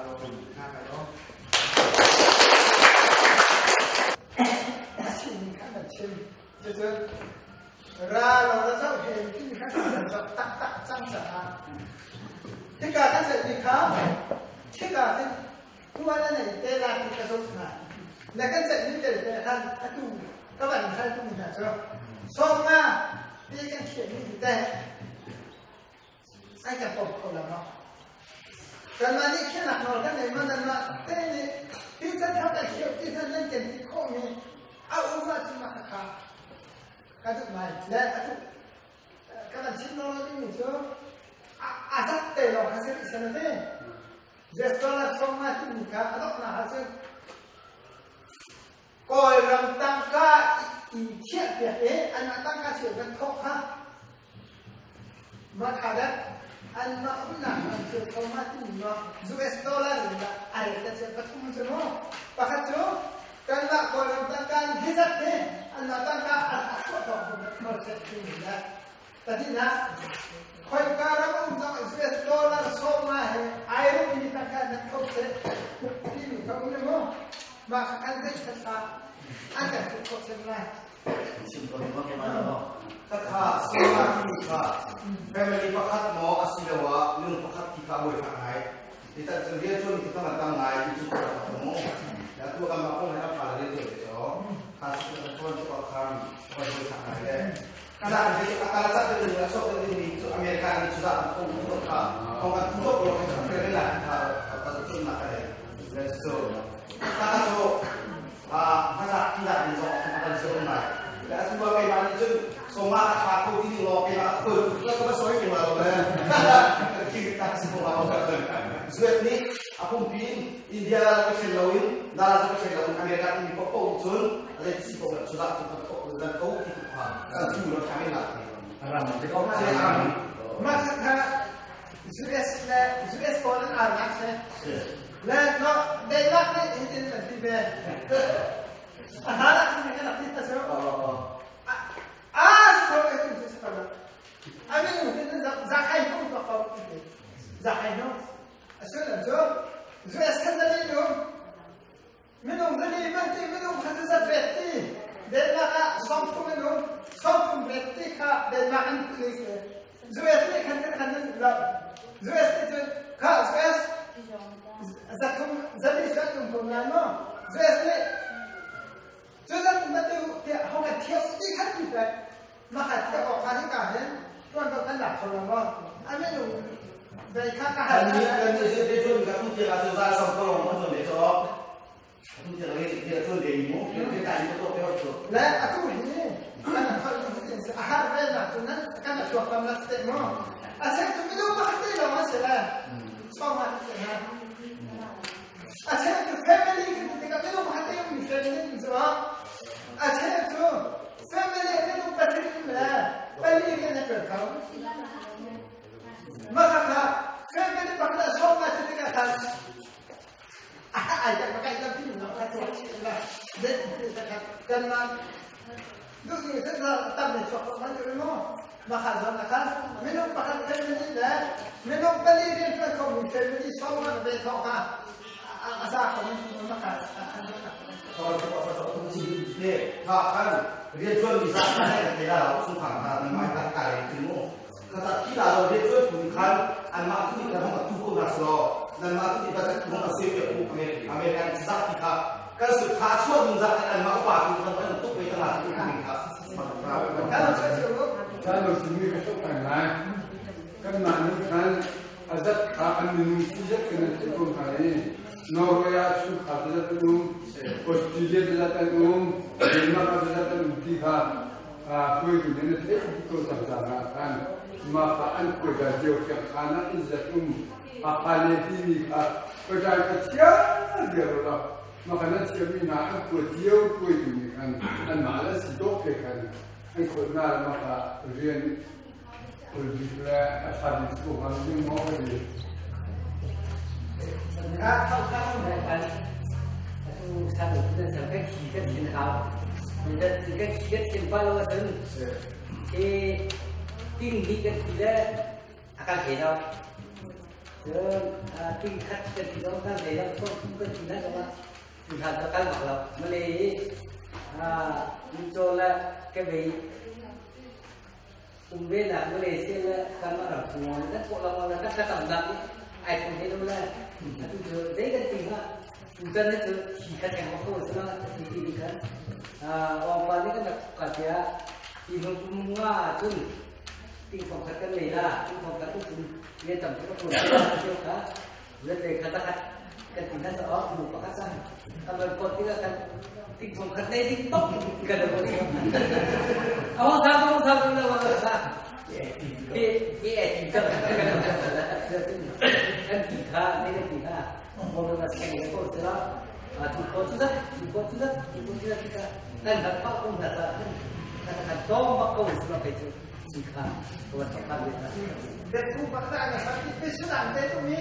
ro kan duh hna ka lo. chim. Cucu ra lo la zoh he ti kha kan zoh taktak cang caah hika kan zeih kha hika hin tuan a nei te la ti ka zoh hna. Na kan zeih mi tel te khan atu ka van hal tu hna cu 50 ti kan thiam mi te ai kan pom kho lo no. Kanmah nih khiahnak nawl kan nei ma nanmah te nih hi can kan khiah ti hna nan kan ti khawhmi a um ahcun mah kha ka duh ngai le atu ka van chim nawl dingmi cu a zat te lawng kha si rih seh te Jesuh sawm nga timi kha a donghnak ahcun Kawlram tangka in thiahpiak i anmah tangka cio kan thawk kha mah kha dah anmah umnak ram cio kho ma timi maw US dollar in dah a ret ta cio pathum cu mu pakhat cu kanmah Kawlram tangka in hi zat hi anmah tangka a chuah thawk process timi dah pahnihnak khoika ram um zong US dollar 50 he ai rupmi tangka nan kho seh timi kha um le mu mah kha kan zeih khat an kan tuk khawh sem lai. Chim ko ma ke ma no. Kha sawma ti kha family pakhat maw asiloah minung pakhat ti kha buai fak ngai. Ti cu rian tuan ti kha tam ngai ti cu ka mu. Ya tu kan ma kong he ka rian tuan te cho. Kha su ka tuan chu ka khan ka buai fak ngai le. Kana je akala ta te ni asok te ni chu America ni chu da kong tu kha kong kan tu ko ka ka la kha ka tu na ka le. Let's go. Kha cu hmasa ti in zong a kan si um lai. Le atu ah keimah nih cun sawma a ṭha ko ti ding law keimah a khul la ka va sawi ke lo le. Khi ta si ko lo. Zuet nih a pumpi in India la ka ṭhen lo in dala ka ṭhen lo in America mi ko ko cun a zei si ko cu dah cu kan thok dan ko ti tu kha kan tu lo ṭha la. Ram te ko. Mah kha US le US pawl an ar nak se. Le no Denmark nih hitin an ti ve. A hla lah kan kan ti ta so. A so ko e tu se ko. A mi nu tin za khai ko to ko ti. Za khai no. A so lam cho US kan zali nu minung zali man ti minung khan za vet ti Denmark ah 30 minung 30 vet ti kha Denmark an ku ni se. US nih khan kan khan nan lo. US nih cun kha US 300 zali cu an um ko ngai maw? US nih cu zat na ti tiah hong kan thiam ti khan ti pek. Mah kha thiam awk kha hika hin tuan ko kan lak kho lo maw? A minung vei kha ka hal. Kan nih kan nih te cun ka tu tiang ah cu za som ko long kan tuan ve cho. Tu tiang le tiang tuan ve mu. Ke ta ni ko te ho. Le atu hi kan khol tu tin a har ve na tu nan kan a chuak tam la te mo. A se tu minung pakhat te lo ma se la. Song ma te na. A se tu family kan ti ka minung pakhat te mi family ni zo. A se tu family minung pathum le pali kan na kal. Ma kha kha family pakhat a song ma te ka khan. Ai tak pakai tapi nak kata lah. Dan kan man du ni se na tam ni chok man tu mo. Maka zon akan minum pakai family le minum pali rian tuan ko mi family song man be thok ha. Asa ko mi maka akan เขาจะบอกว่าเขาต้องชีเนี่ยถ้าท่านเรียนช่วยมีสักให้เวลาเราสู้ผ่านมาไม่ตั้งใจถึงโม่ขณะที่เราเรียนช่วยถึงขั้นอันมาที่เราต้องทุกคนนัสรอนั่นมาที่เราจะทุกคนเสียเปรียบอเมริกันสักทีครับการสุดท้ายช่วงนึงสักอันมาว่าคือมันต้องตุกไปตลาดที่นี่ครับ Kalau saya suruh ถ้าเราสิ่งนี้ก็ต้องแต่งงานกันมานี่คันอาจจะขาอันนึงที่จะเป็นที่คนไทยนอร์เวย์ชุดขาจะเป็นอุ้มออสเตรเลียจะเป็นอุ้มเดนมาร์กจะเป็นอุ้มที่ขาคุยกันเนี่ยเทศตัวต่างๆกันมาขาอันคุยกันเดียวกันขานะอินจะอุ้มอาคาเลที่มีขาก็จะเที่ยวเดียวเรามาขณะเที่ยวมีนาอันคุยเที่ยวคุยกันกันอันมาแล้วสิโตกันอันคนหน้ามาขาเรียนคนดีและอาคารที่สุขมันไม่มองดี เข้าเข้ากันtu satu kita sampai kita tin hao kita kita kita tin pa lo sen e tin hi kan ti le akan he do chứ tin khat kan ti do kan le do so kan ti na ma tin khat kan bak lo ma le Mitcaw le kebei um ve nak Malaysia le kanmah ram chung kan thawh lengmang le kan thlacamnak nih ai thong te lo le atu cu zei kan ti hnga tutan cu thi kha theng ko si la ti ti khan awngpa nih kan rak ka tia ti hnu kum nga cun ting thong khat kan nei la ting thong khat cun le tam tuk ko kha le le khat khat kan ti na sa ok mu pakhat san kan ron kot ti kan ting thong khat nei ding tok kan lo ni awang tha awang tha lo wa sa ke ke ti kan kan ti kha ne kan ti kha mo na sa ne ko sila tu ko tu da tu ko tu da tu ko tu da ti ka kan hat pa kum na sa kan kan tong bak ko sila kai chu ti kha ko wa thok le na de tu pak ta na sa ti pe sudan te tu mi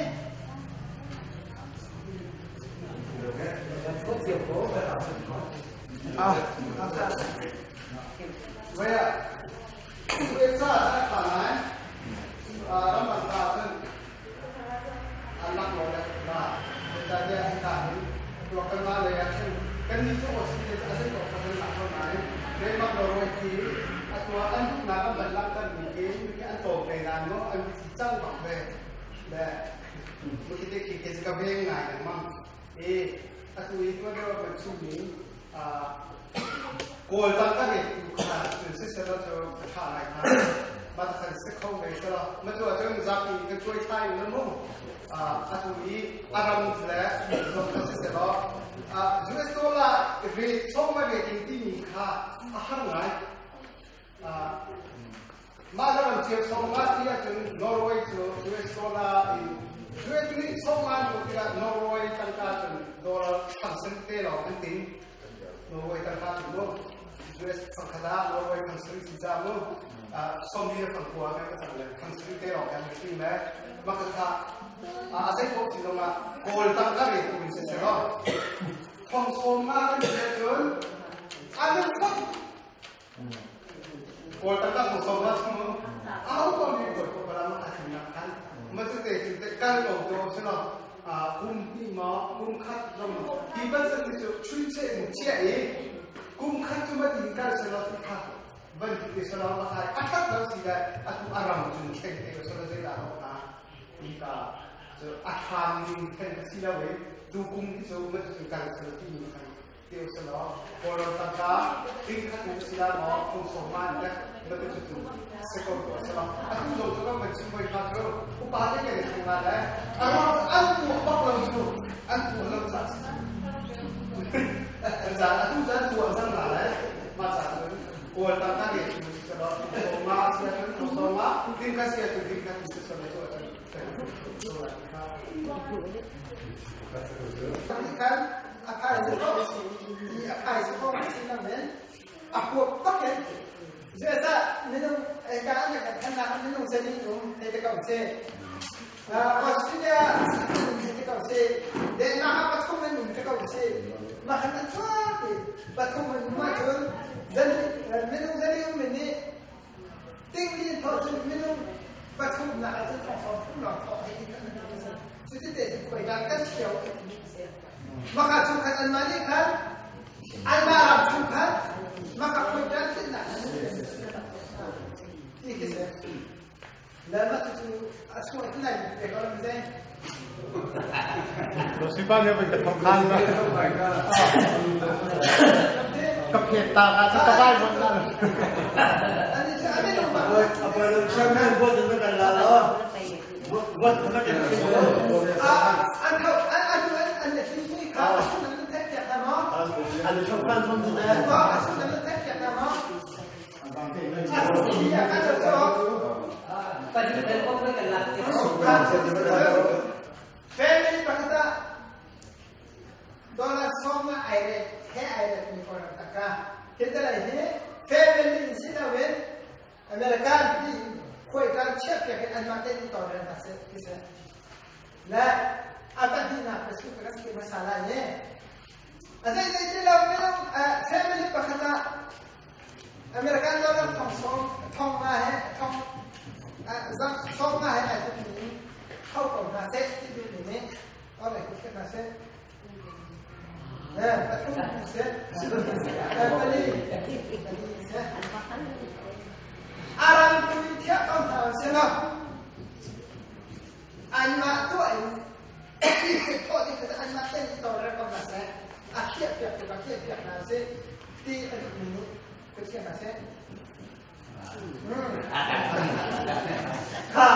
Ah, Vaya, USA ta ka nai, ram an ta cun an lak lo le la, ta dia an ta hin, tua kan ma le ah khin kan ni cu Australia cu a zei ko kan lak lo nain Denmark Norway khi a tua an duhnak an van langhter mi khi an tlawm ve nain maw an cang bak ve le Mukite khi ke ka veng ngai lengmang. I atu i tuan deuh kan chimmi Kawl tangka re tu kha cun siselaw cu a ṭha ngai hnga. Mah khan si kho ve selaw ma cu ahcun zapi kan cuai thlai u mu. Atu i a ram le zong kha siselaw US dollar rate sawm rating timi kha a har ngai. Mah le ram cio sawmnga ti ahcun Norway cu US dollar in US nih sawmnga an tuah tikah Norway tangka cun dollar fangsen te lawng an ting. Norway tangka cu mu US fangkhat ah Norway fangsen si ca mu sawmli le fangkua kan ka cang le fangsen te lawng kan ting le mah kha a zei paoh si zong ah Kawl tangka re tu in si selaw thong sawmnga kan ti ahcun an phot Kawl taktak mu som la chung au ko mi ko ko kala ma khat na khan ma chu te chu te kal ko to se lo a kum ni ma kum khat zong hi ban san ni chu chui che mu che e kum khat chu ma tin kal se lo ti kha van ti te se lo ma khai a that lo si da a tu aram chun thleng te se lo zai da ho na ti ka chu a than ning thleng si lo e tu kum hi chu ma chu kal se lo ti ni khan ti usalaw Kawlram tangka ting khat in si la maw phung sawm ma in dek matu cu cu se ko ko selaw atu zong cu kan van chim voi kha cu upa te kan i theng la le aruang an tuah bak lo cu an tuah lo ca si cu atu zan tuah zang la le ma ca cu kawl tangka re cu selaw phung ma sia cun phung sawm ma ting khat sia cu ting khat in si selaw cu Kan a phai ko i a phai ko si na men a huap tak in zeicah minung ka an kan thannak minung zali um te te ko se Australia te te ko se Denmark ah pathum an um te ko se mah kan an chuak i pathum an um ahcun zali minung zali um nih Tingli thawh cun minung pathumnak ah cun thong sawm thum lawng thawh hei ti kan an si. Cuti te cu khuaika kan ṭhio kan ti a si. Maka chung khan anmah nih khan anmah ram chung khan maka khuaika tlinnak ti khi si. Le mah cucu a chuah ti lai te ko lam zei. Sipa ne vai ka thok khan na. Ka phet ta ka sa ka vai mon na. Family pakhat ah dollar sawm ah ai ret he ai ret mi ko rak taka hitalai hi family in si loin American ti khuaikan chiat piak in anmah te in tawlrel hna seh ti seh le a pahnihnak ka su ka kan ti hmasa lai ne a zei zei ti lo minung family pakhat ah American dollar thong sawm thong nga he thong zang sawm nga he ai tluk mi hau ko hna seh ti duh mi nih tawlrel ku hna seh. Pathum seh. Pali. Seh. Aram tu in thiah ko hna seh law anmah tuah in thawh ding kha anmah ten in tawlrel ko hna seh. A khiah piak tu a khiah piak hna seh ti a duhmi nih ka chia hna seh. Kha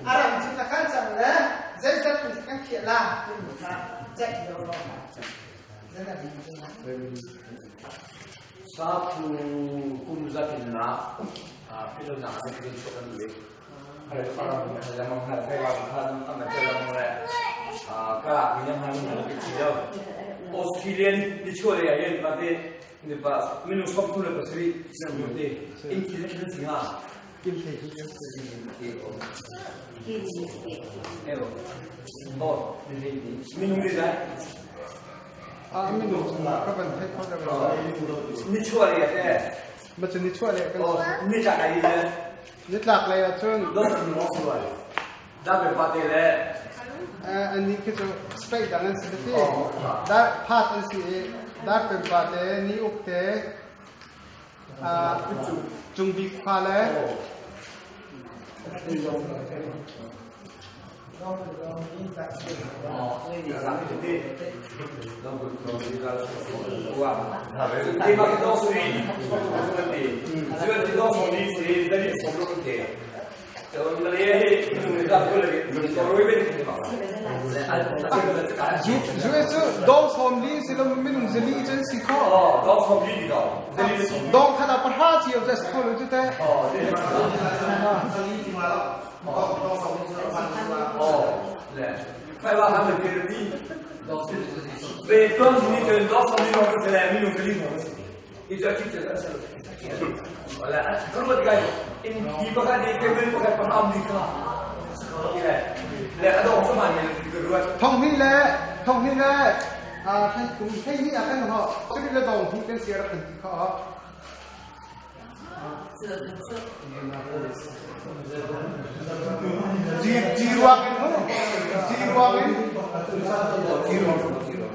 aram cu na kan cang le zeizat in kan khiah la timi kha ceih lo lo zan a Sa pu kum zatin na philo na kan kan so kan le hal faram lamang hal faram han am te lamang le ka mi yang han han ke chi do Australian ni chu le yen ma te ni ba minung som tu le pasari nu te in ki le kan singa kim the hi oh minung le dai a minung ka ban thai kho da ni chua le te ma chu ni chua le kan ni tlak ai le ni tlak le ah cun do ni mo chua da be pa te le ani khi chu straight dang an si ti da phat an si da pen pa te ni uk te cung bik kha le Zu cu dong som li si lo minung zali cun si kho. Dong som li di dong. Dong khat ah pahra cio cu si kho lo cu te. Khai ba ham le ni. Ve ton ni chen dong som li dong se le minung zali mo si. I cha chi cha sa. Wala ruat kai in ki pakhat ni ke bil pakhat paham ni kha. Le le adong sama ni ruat. Thong hi le thong hi le a thai kum thai hi a kan ho. Chu le dong hi kan sia rak kan ti kha. Ji ji ruak in ho. Ji ruak in. Ji ruak ji ruak.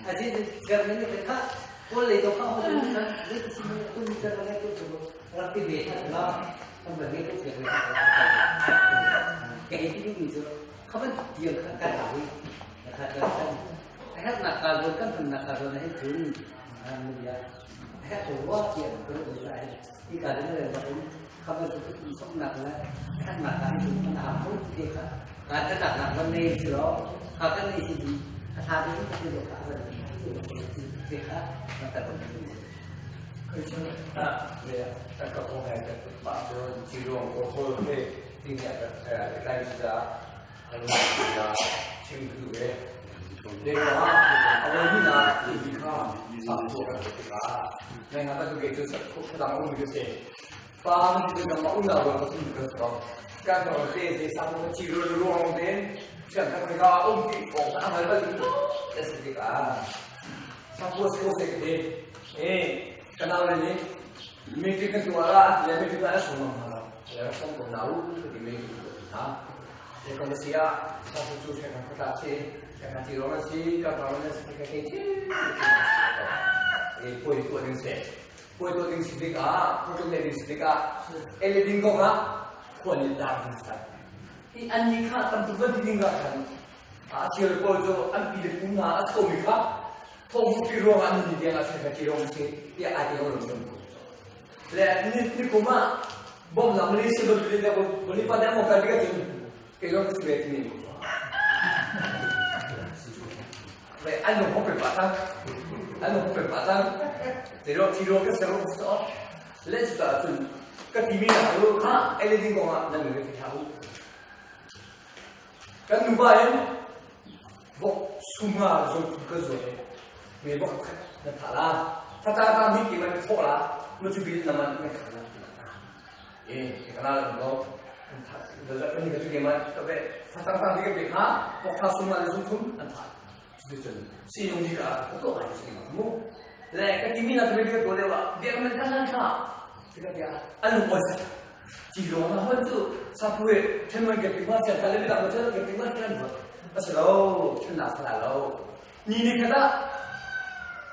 Azi Germany kan kha kawl lei to kha ho tu kan zei ti sim tu ni Germany tu tu rak ti ve kha la kan ban ngai tu ke ve ke ti mi chu khaban tiang kha kan ha wi kha kan kan a herh nak ka zo kan hman nak ka zo na hin chun mu ya a herh to wa tiang ko ko sa hin i ka den le ba um khaban tu tu sok nak la herh nak ka hin chun kan ha ko te kha ka ta tak nak ban nei chi lo kha kan nei chi a tha ding ti lo kha ban te kha ta ta 那个红海的把这肌肉过后会定下的来自啊，很啊，清楚的。那个啊，我们呢，你看，上做的这个，那个那就给就是不当我们就是，把我们这个毛呢，我们这个说，干到这些上面肌肉软的，像他那个我们我们那个这是这个啊，上过是这个的，哎，跟他们呢。Meeting kan tuara, le meeting kan asung ma le asung ko nau di meeting ko ha. Le ko sia sa su chu che kan ta che, che kan ti ro na si ka ka na si ka ke che. E poi to ding se. Poi to ding si ka, poi to ding si ka. E le ding ko ka ko ni da ding sa. I an ni kha tam tu va ding ga khan. A chi ko jo an pi le pu na a cho mi kha. Thong pi ro an ni ding a che ka ti ro si, ya a ti ro ro. le ni ni kuma bom la Malaysia lo beli le beli pada mau kali ke tim ke lo ke ni 喂，按照红本巴当，按照红本巴当，这个这个个时候说，来这个就个地面啊，都看哎，你讲啊，那个跳舞，跟努巴人，我苏马做个做，没我那他啦，他他他你给们错啦。那就比那么那看了，哎，看了我，他那个那个就给嘛，特别他当当这个别看，我看书嘛，就从他，就是信用这个不多还是么？来，个地面那这边这个多的话，别个们看看看，这个别，按我是，记录嘛，或者他不会，他们给宾馆钱，他那边我这个宾馆钱不，不是喽，去拿出来喽，你你看他，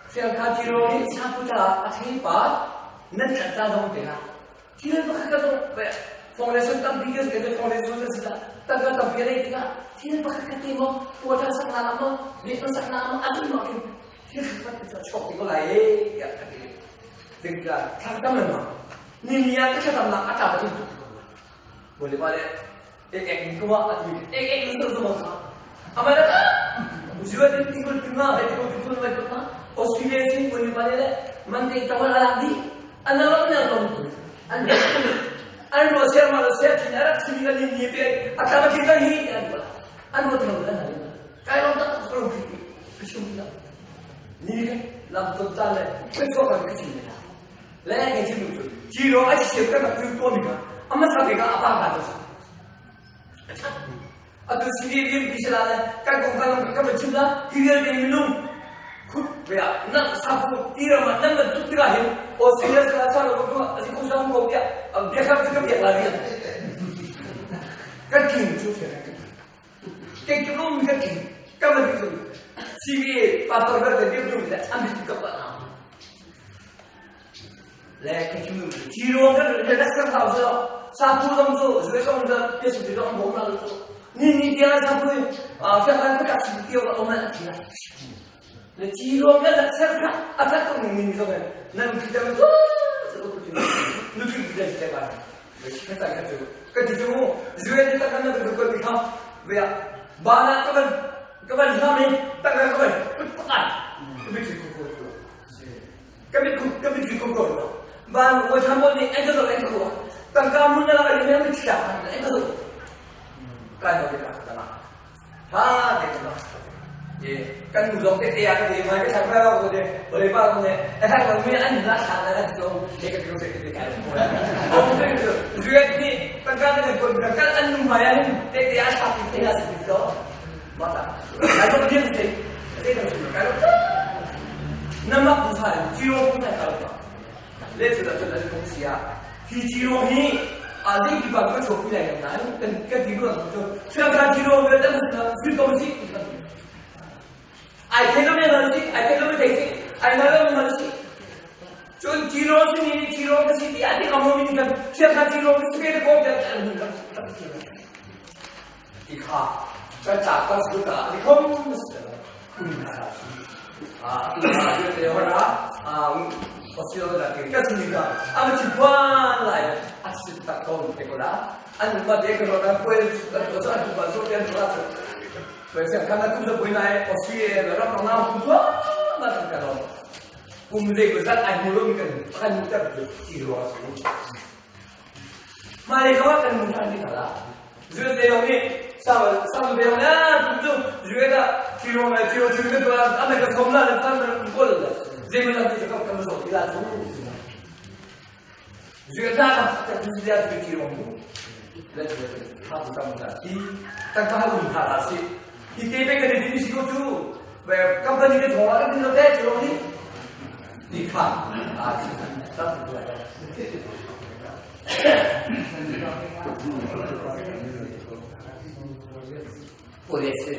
像看记录你差不多啊，黑吧。nan ta dong te la thil ba ka dong be foundation tam bi ke ke foundation se ta ta ka tam bi le ka thil ba ka te mo po ta sak na mo ni to sak na mo atu mo ke thil ba ka chok ti ko lai e ya ka te ding ka thak tam ma ni ni ya ka tam na ata ba ti bo le ba le ek ek ni ko wa atu ek ek ni to mo sa amara jiwa tin tingul tinga be ko tingul ma ko Australia sin bo le ba le man te tawal ala di Another one, and was here, was here, I Ai ma lo ma si. Cun kilo si ni kilo ka si ti ati ka mo mi kan siang ka kilo ka si ke ko te an ka ti kha ka cha ka su ka ni khom kun na si a tu na yo te hora a pasio da ke ka chu ni ka a ma chi pwan lai a si ta kon te ko la an ma de ko na ko ka ko sa tu ba so ten la ไปเสียงกันนะตุ้มจะไปไหนออสเตรเลียแล้วรับน้องคุณว่ามาทำกันเนาะกุมเด็กก็ไอ้หัวลงกันกันจะจีรัวสูมาเลยเขาว่ากันมุนทันที่ไหนละจุดเดียวนี่สาวสาวเดียวนะตุ้มจุดก็จีรัวมาจีรัวจีรัวตัวอเมริกาทำละแล้วตั้งเป็นคนเลยเจมิลันที่จะเข้ากันมาสองที่ละจุดจุดนั้นจะจุดเดียวจีรัวมุแล้วจุดถ้าตุ้มจะที่ตั้งแต่หุ่นขาดสิ ที่เตะไปกันที่สิโกจูแบบกัมปนีके थोड़ा का दिन होता है चलो नहीं दिखा आज तब Puede ser.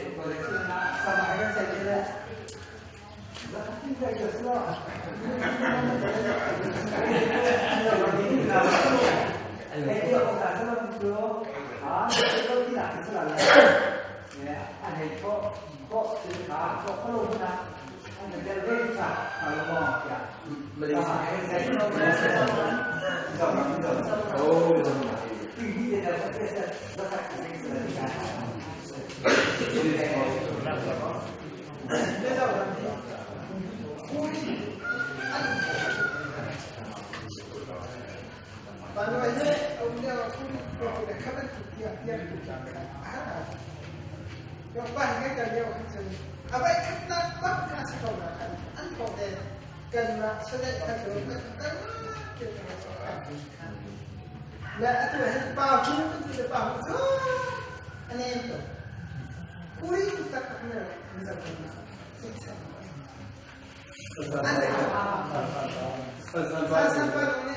338.